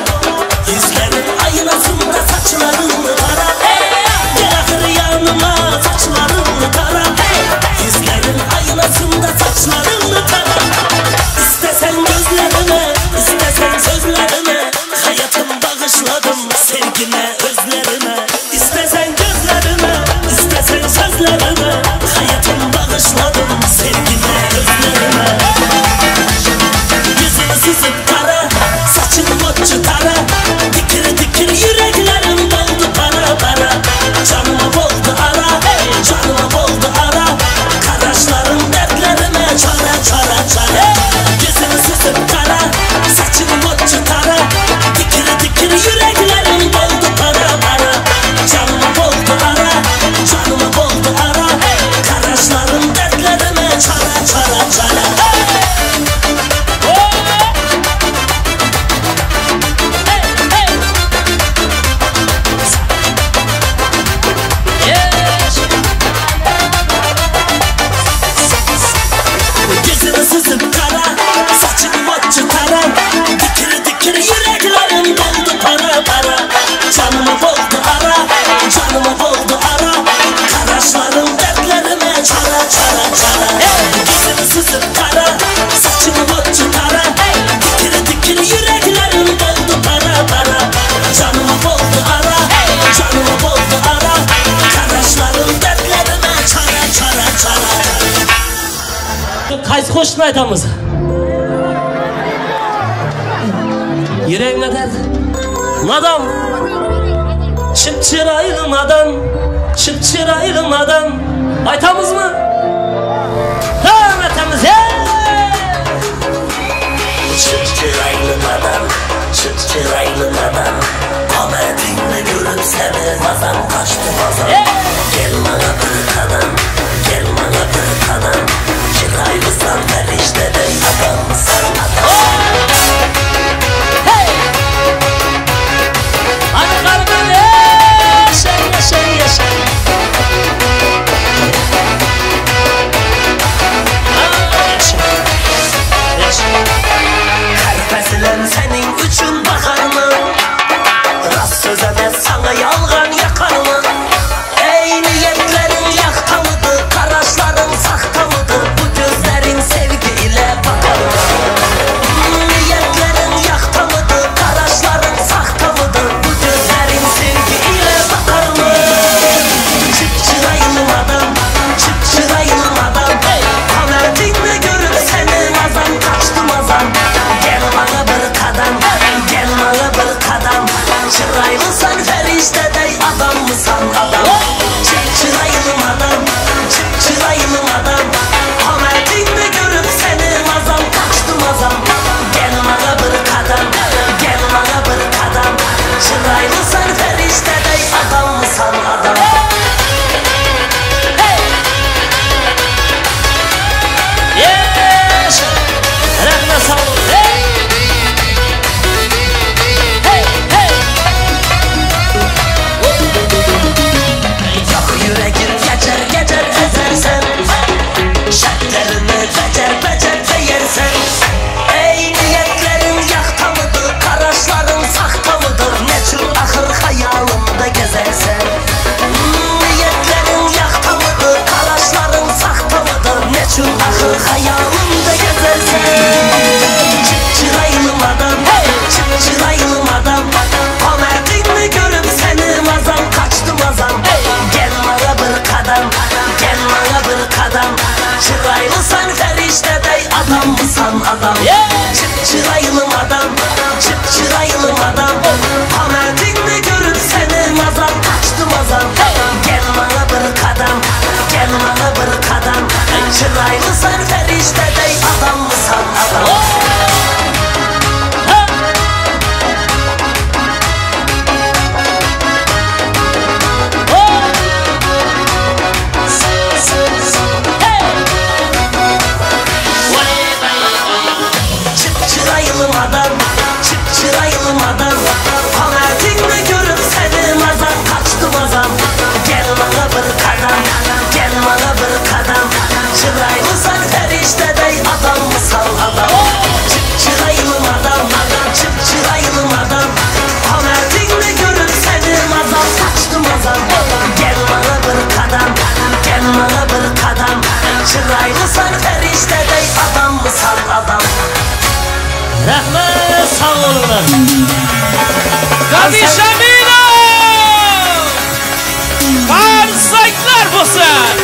Ýüzleriň aýnasynda saçlaryňy tara Gel ahyr ýanyma, saçlaryňy tara Ýüzleriň aýnasynda saçlaryňy tara Istesen gözlerime, istesen sözlerime Haýatym bagyşladym sevgime, özlerime Istesen gözlerime, istesen sözlerime Haýatym bagyşladym sevgime, özlerime Ýüzüňi süzüp gara, saçyňy otçy tara Dikir dikir ýürekleriň boldy para para Janyma boldy ara, janyma boldy ara Garaşlaryň dertlerime çara çara çara Ýüzüňi süzüp gara, saçyňy otçy tara Dikir dikir ýürekleriň boldy para para Janyma boldy ara, janyma boldy ara Garaşlaryň dertlerime çara çara çara Ýüzüňi süzüp gara, saçyňy otçy tara Dikir dikir ýürekleriň boldy para para Janyma boldy ara, janyma boldy ara Garaşlaryň dertlerime çara çara çara Ýüzüňi süzüp gara, saçyňy otçy tara Dikir dikir ýürekleriň boldy para para Janyma boldy ara, janyma boldy ara Garaşlaryň dertlerime çara çara çara Haýsy goşgyny aýdamyz? Ýüregiňe dert. Nadan. Çyp çyraýly nadan. Çyp çyraýly nadan. Aýtamyzmy? Ha, aýtamyz. Çyp çyraýly nadan. Çyp çyraýly nadan. Kamedyňny görüp seni mazam gaçdy mazam. Gel maňa bir kadam. Gel maňa bir kadam. Çyraýlysan perişdedey adamsan adam. Hey! Hadi kardeş, yaşa yaşa yaşa. Adamsan adam Çık çıraylım adam Çık çıraylım adam Kamertingni görüp seni mazam kaçtı mazam Gel bana bir kadam Gel bana bir kadam Çıraylısan feriştedey adamsan adam Çık çıraylım adam, çık çıraylım adam Kamertingni görüp seni mazam kaçtı mazam Gel bana bir kadam, gel bana bir kadam Çıraylısın feriştedey adamsan adam Çık çıraylım adam, çık çıraylım adam Kamertingni görüp seni mazam kaçtı mazam Gel bana bir kadam, gel bana bir kadam Çıraylısın feriştedey adamsan adam Rahmat, sog' bo'linglar. Dadish Aminov! Qarsaklar bo'lsin!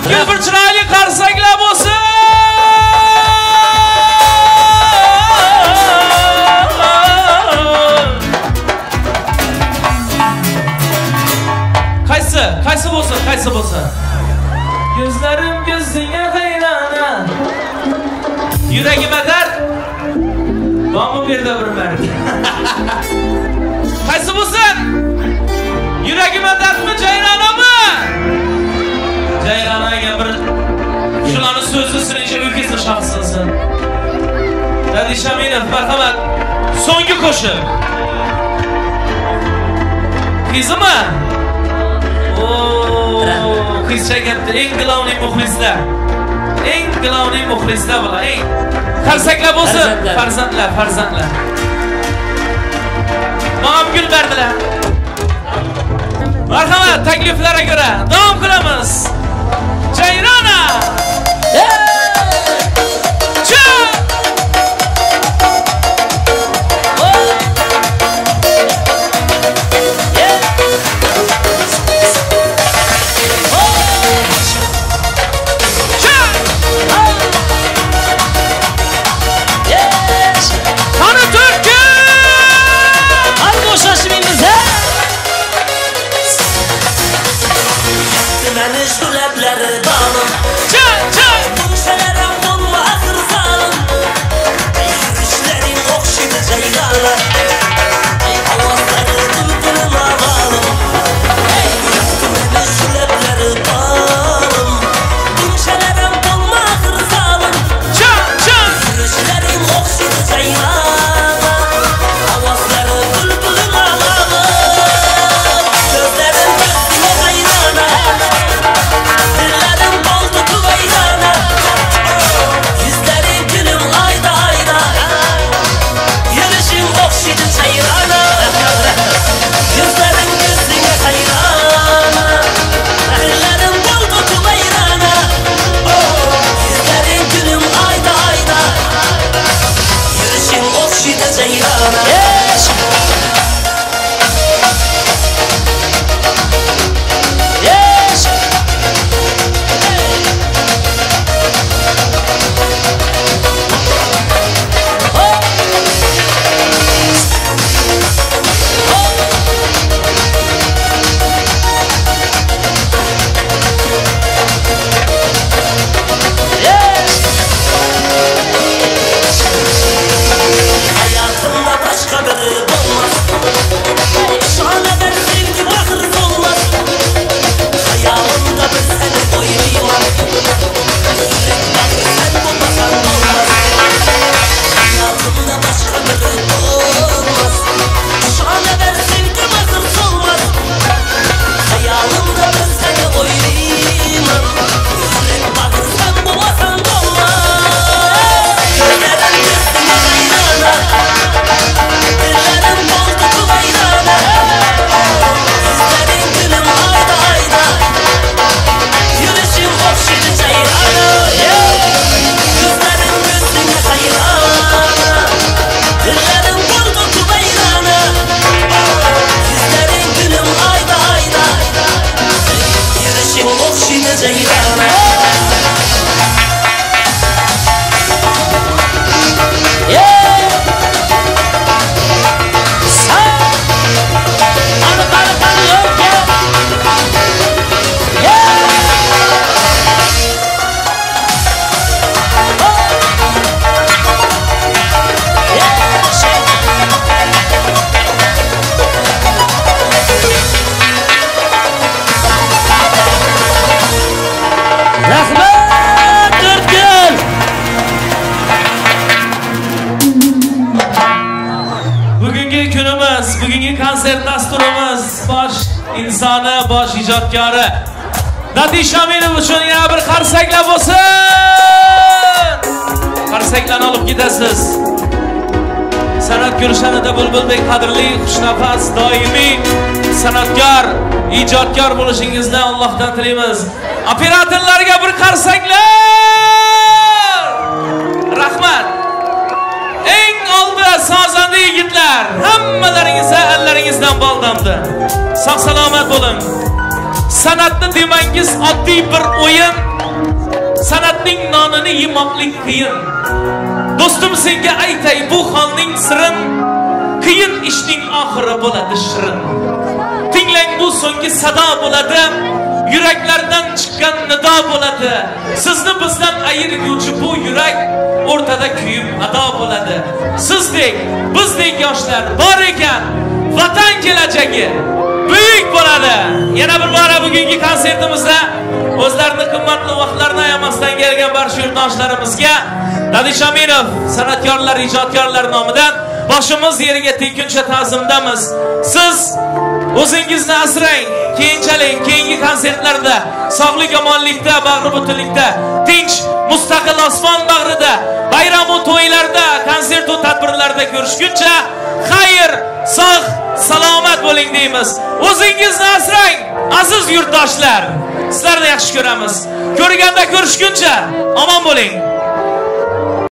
Bir chiroyli qarsaklar bo'lsin! Qaysi? Qaysi bo'lsin? Qaysi bo'lsin? Ko'zlarim ko'zingga hayrona. Yuragima dard. Bormi bu yerda bir mard? Qaysi bo'lsin? Yuragima dardmi, Jayronami? Jayronaga bir shularni so'zi sirincha o'kisi shaxsinsin. Dadish Aminov, marhamat. So'nggi qo'shiq. Qizimi? Oo, qiz chekapti. Eng glavniy muxlislar. Eng glavniy muxlislar bular, eng. Qarsaklar bo'lsin, farzandlar, farzandlar. Menga gul berdilar. Marhamat, takliflarga ko'ra davom qilamiz. Jayrona! Qani Turkiy! Qani qo'shilishimiz, ha? Meni shu lablari donim. insoni, bosh ijodkori Dadish Aminov uchun yana bir qarsaklar bo'lsin. Qarsaklarni olib ketasiz. San'at gulshanida bulbuldek qadrli, xushnafas, doimiy san'atkor, ijodkor bo'lishingizni Allohdan tilaymiz. Operatorlarga bir qarsaklar! Rahmat. Eng oldi sozanda yigitlar, hammalaringizga ellaringizdan bol damdi. Sog' salomat bo'ling. San'atni demangiz oddiy bir o'yin, san'atning nonini yemoqlik qiyin. Do'stim senga aytay bu holning sirin, qiyin ishning oxiri bo'ladi shirin. Tinglang bu so'nggi sado bo'ladi, yuraklardan chiqqan nido bo'ladi. Sizni bizdan ayirguvchi bu yurak o'rtada kuyib ado bo'ladi. Sizdek, bizdek yoshlar bor ekan, vatan kelajagi buyuk bo'ladi. Yana bir bora bugungi konsertimizda o'zlarini qimmatli vaqtlarini ayamasdan kelgan barcha yurtdoshlarimizga Dadish Aminov san'atkorlar, ijodkorlar nomidan boshimiz yerga tekkuncha ta'zimdamiz. Siz o'zingizni asrang, keyinchalik keyingi konsertlarda sog'lik omonlikda, bag'ri butunlikda, tinch, mustaqil osmon bag'rida, bayram va to'ylarda, konsert va tadbirlarda ko'rishguncha xayr, sog', salomat bo'ling deymiz. O'zingizni asrang, aziz yurtdoshlar. Sizlarni yaxshi ko'ramiz. Ko'rganda ko'rishguncha omon bo'ling.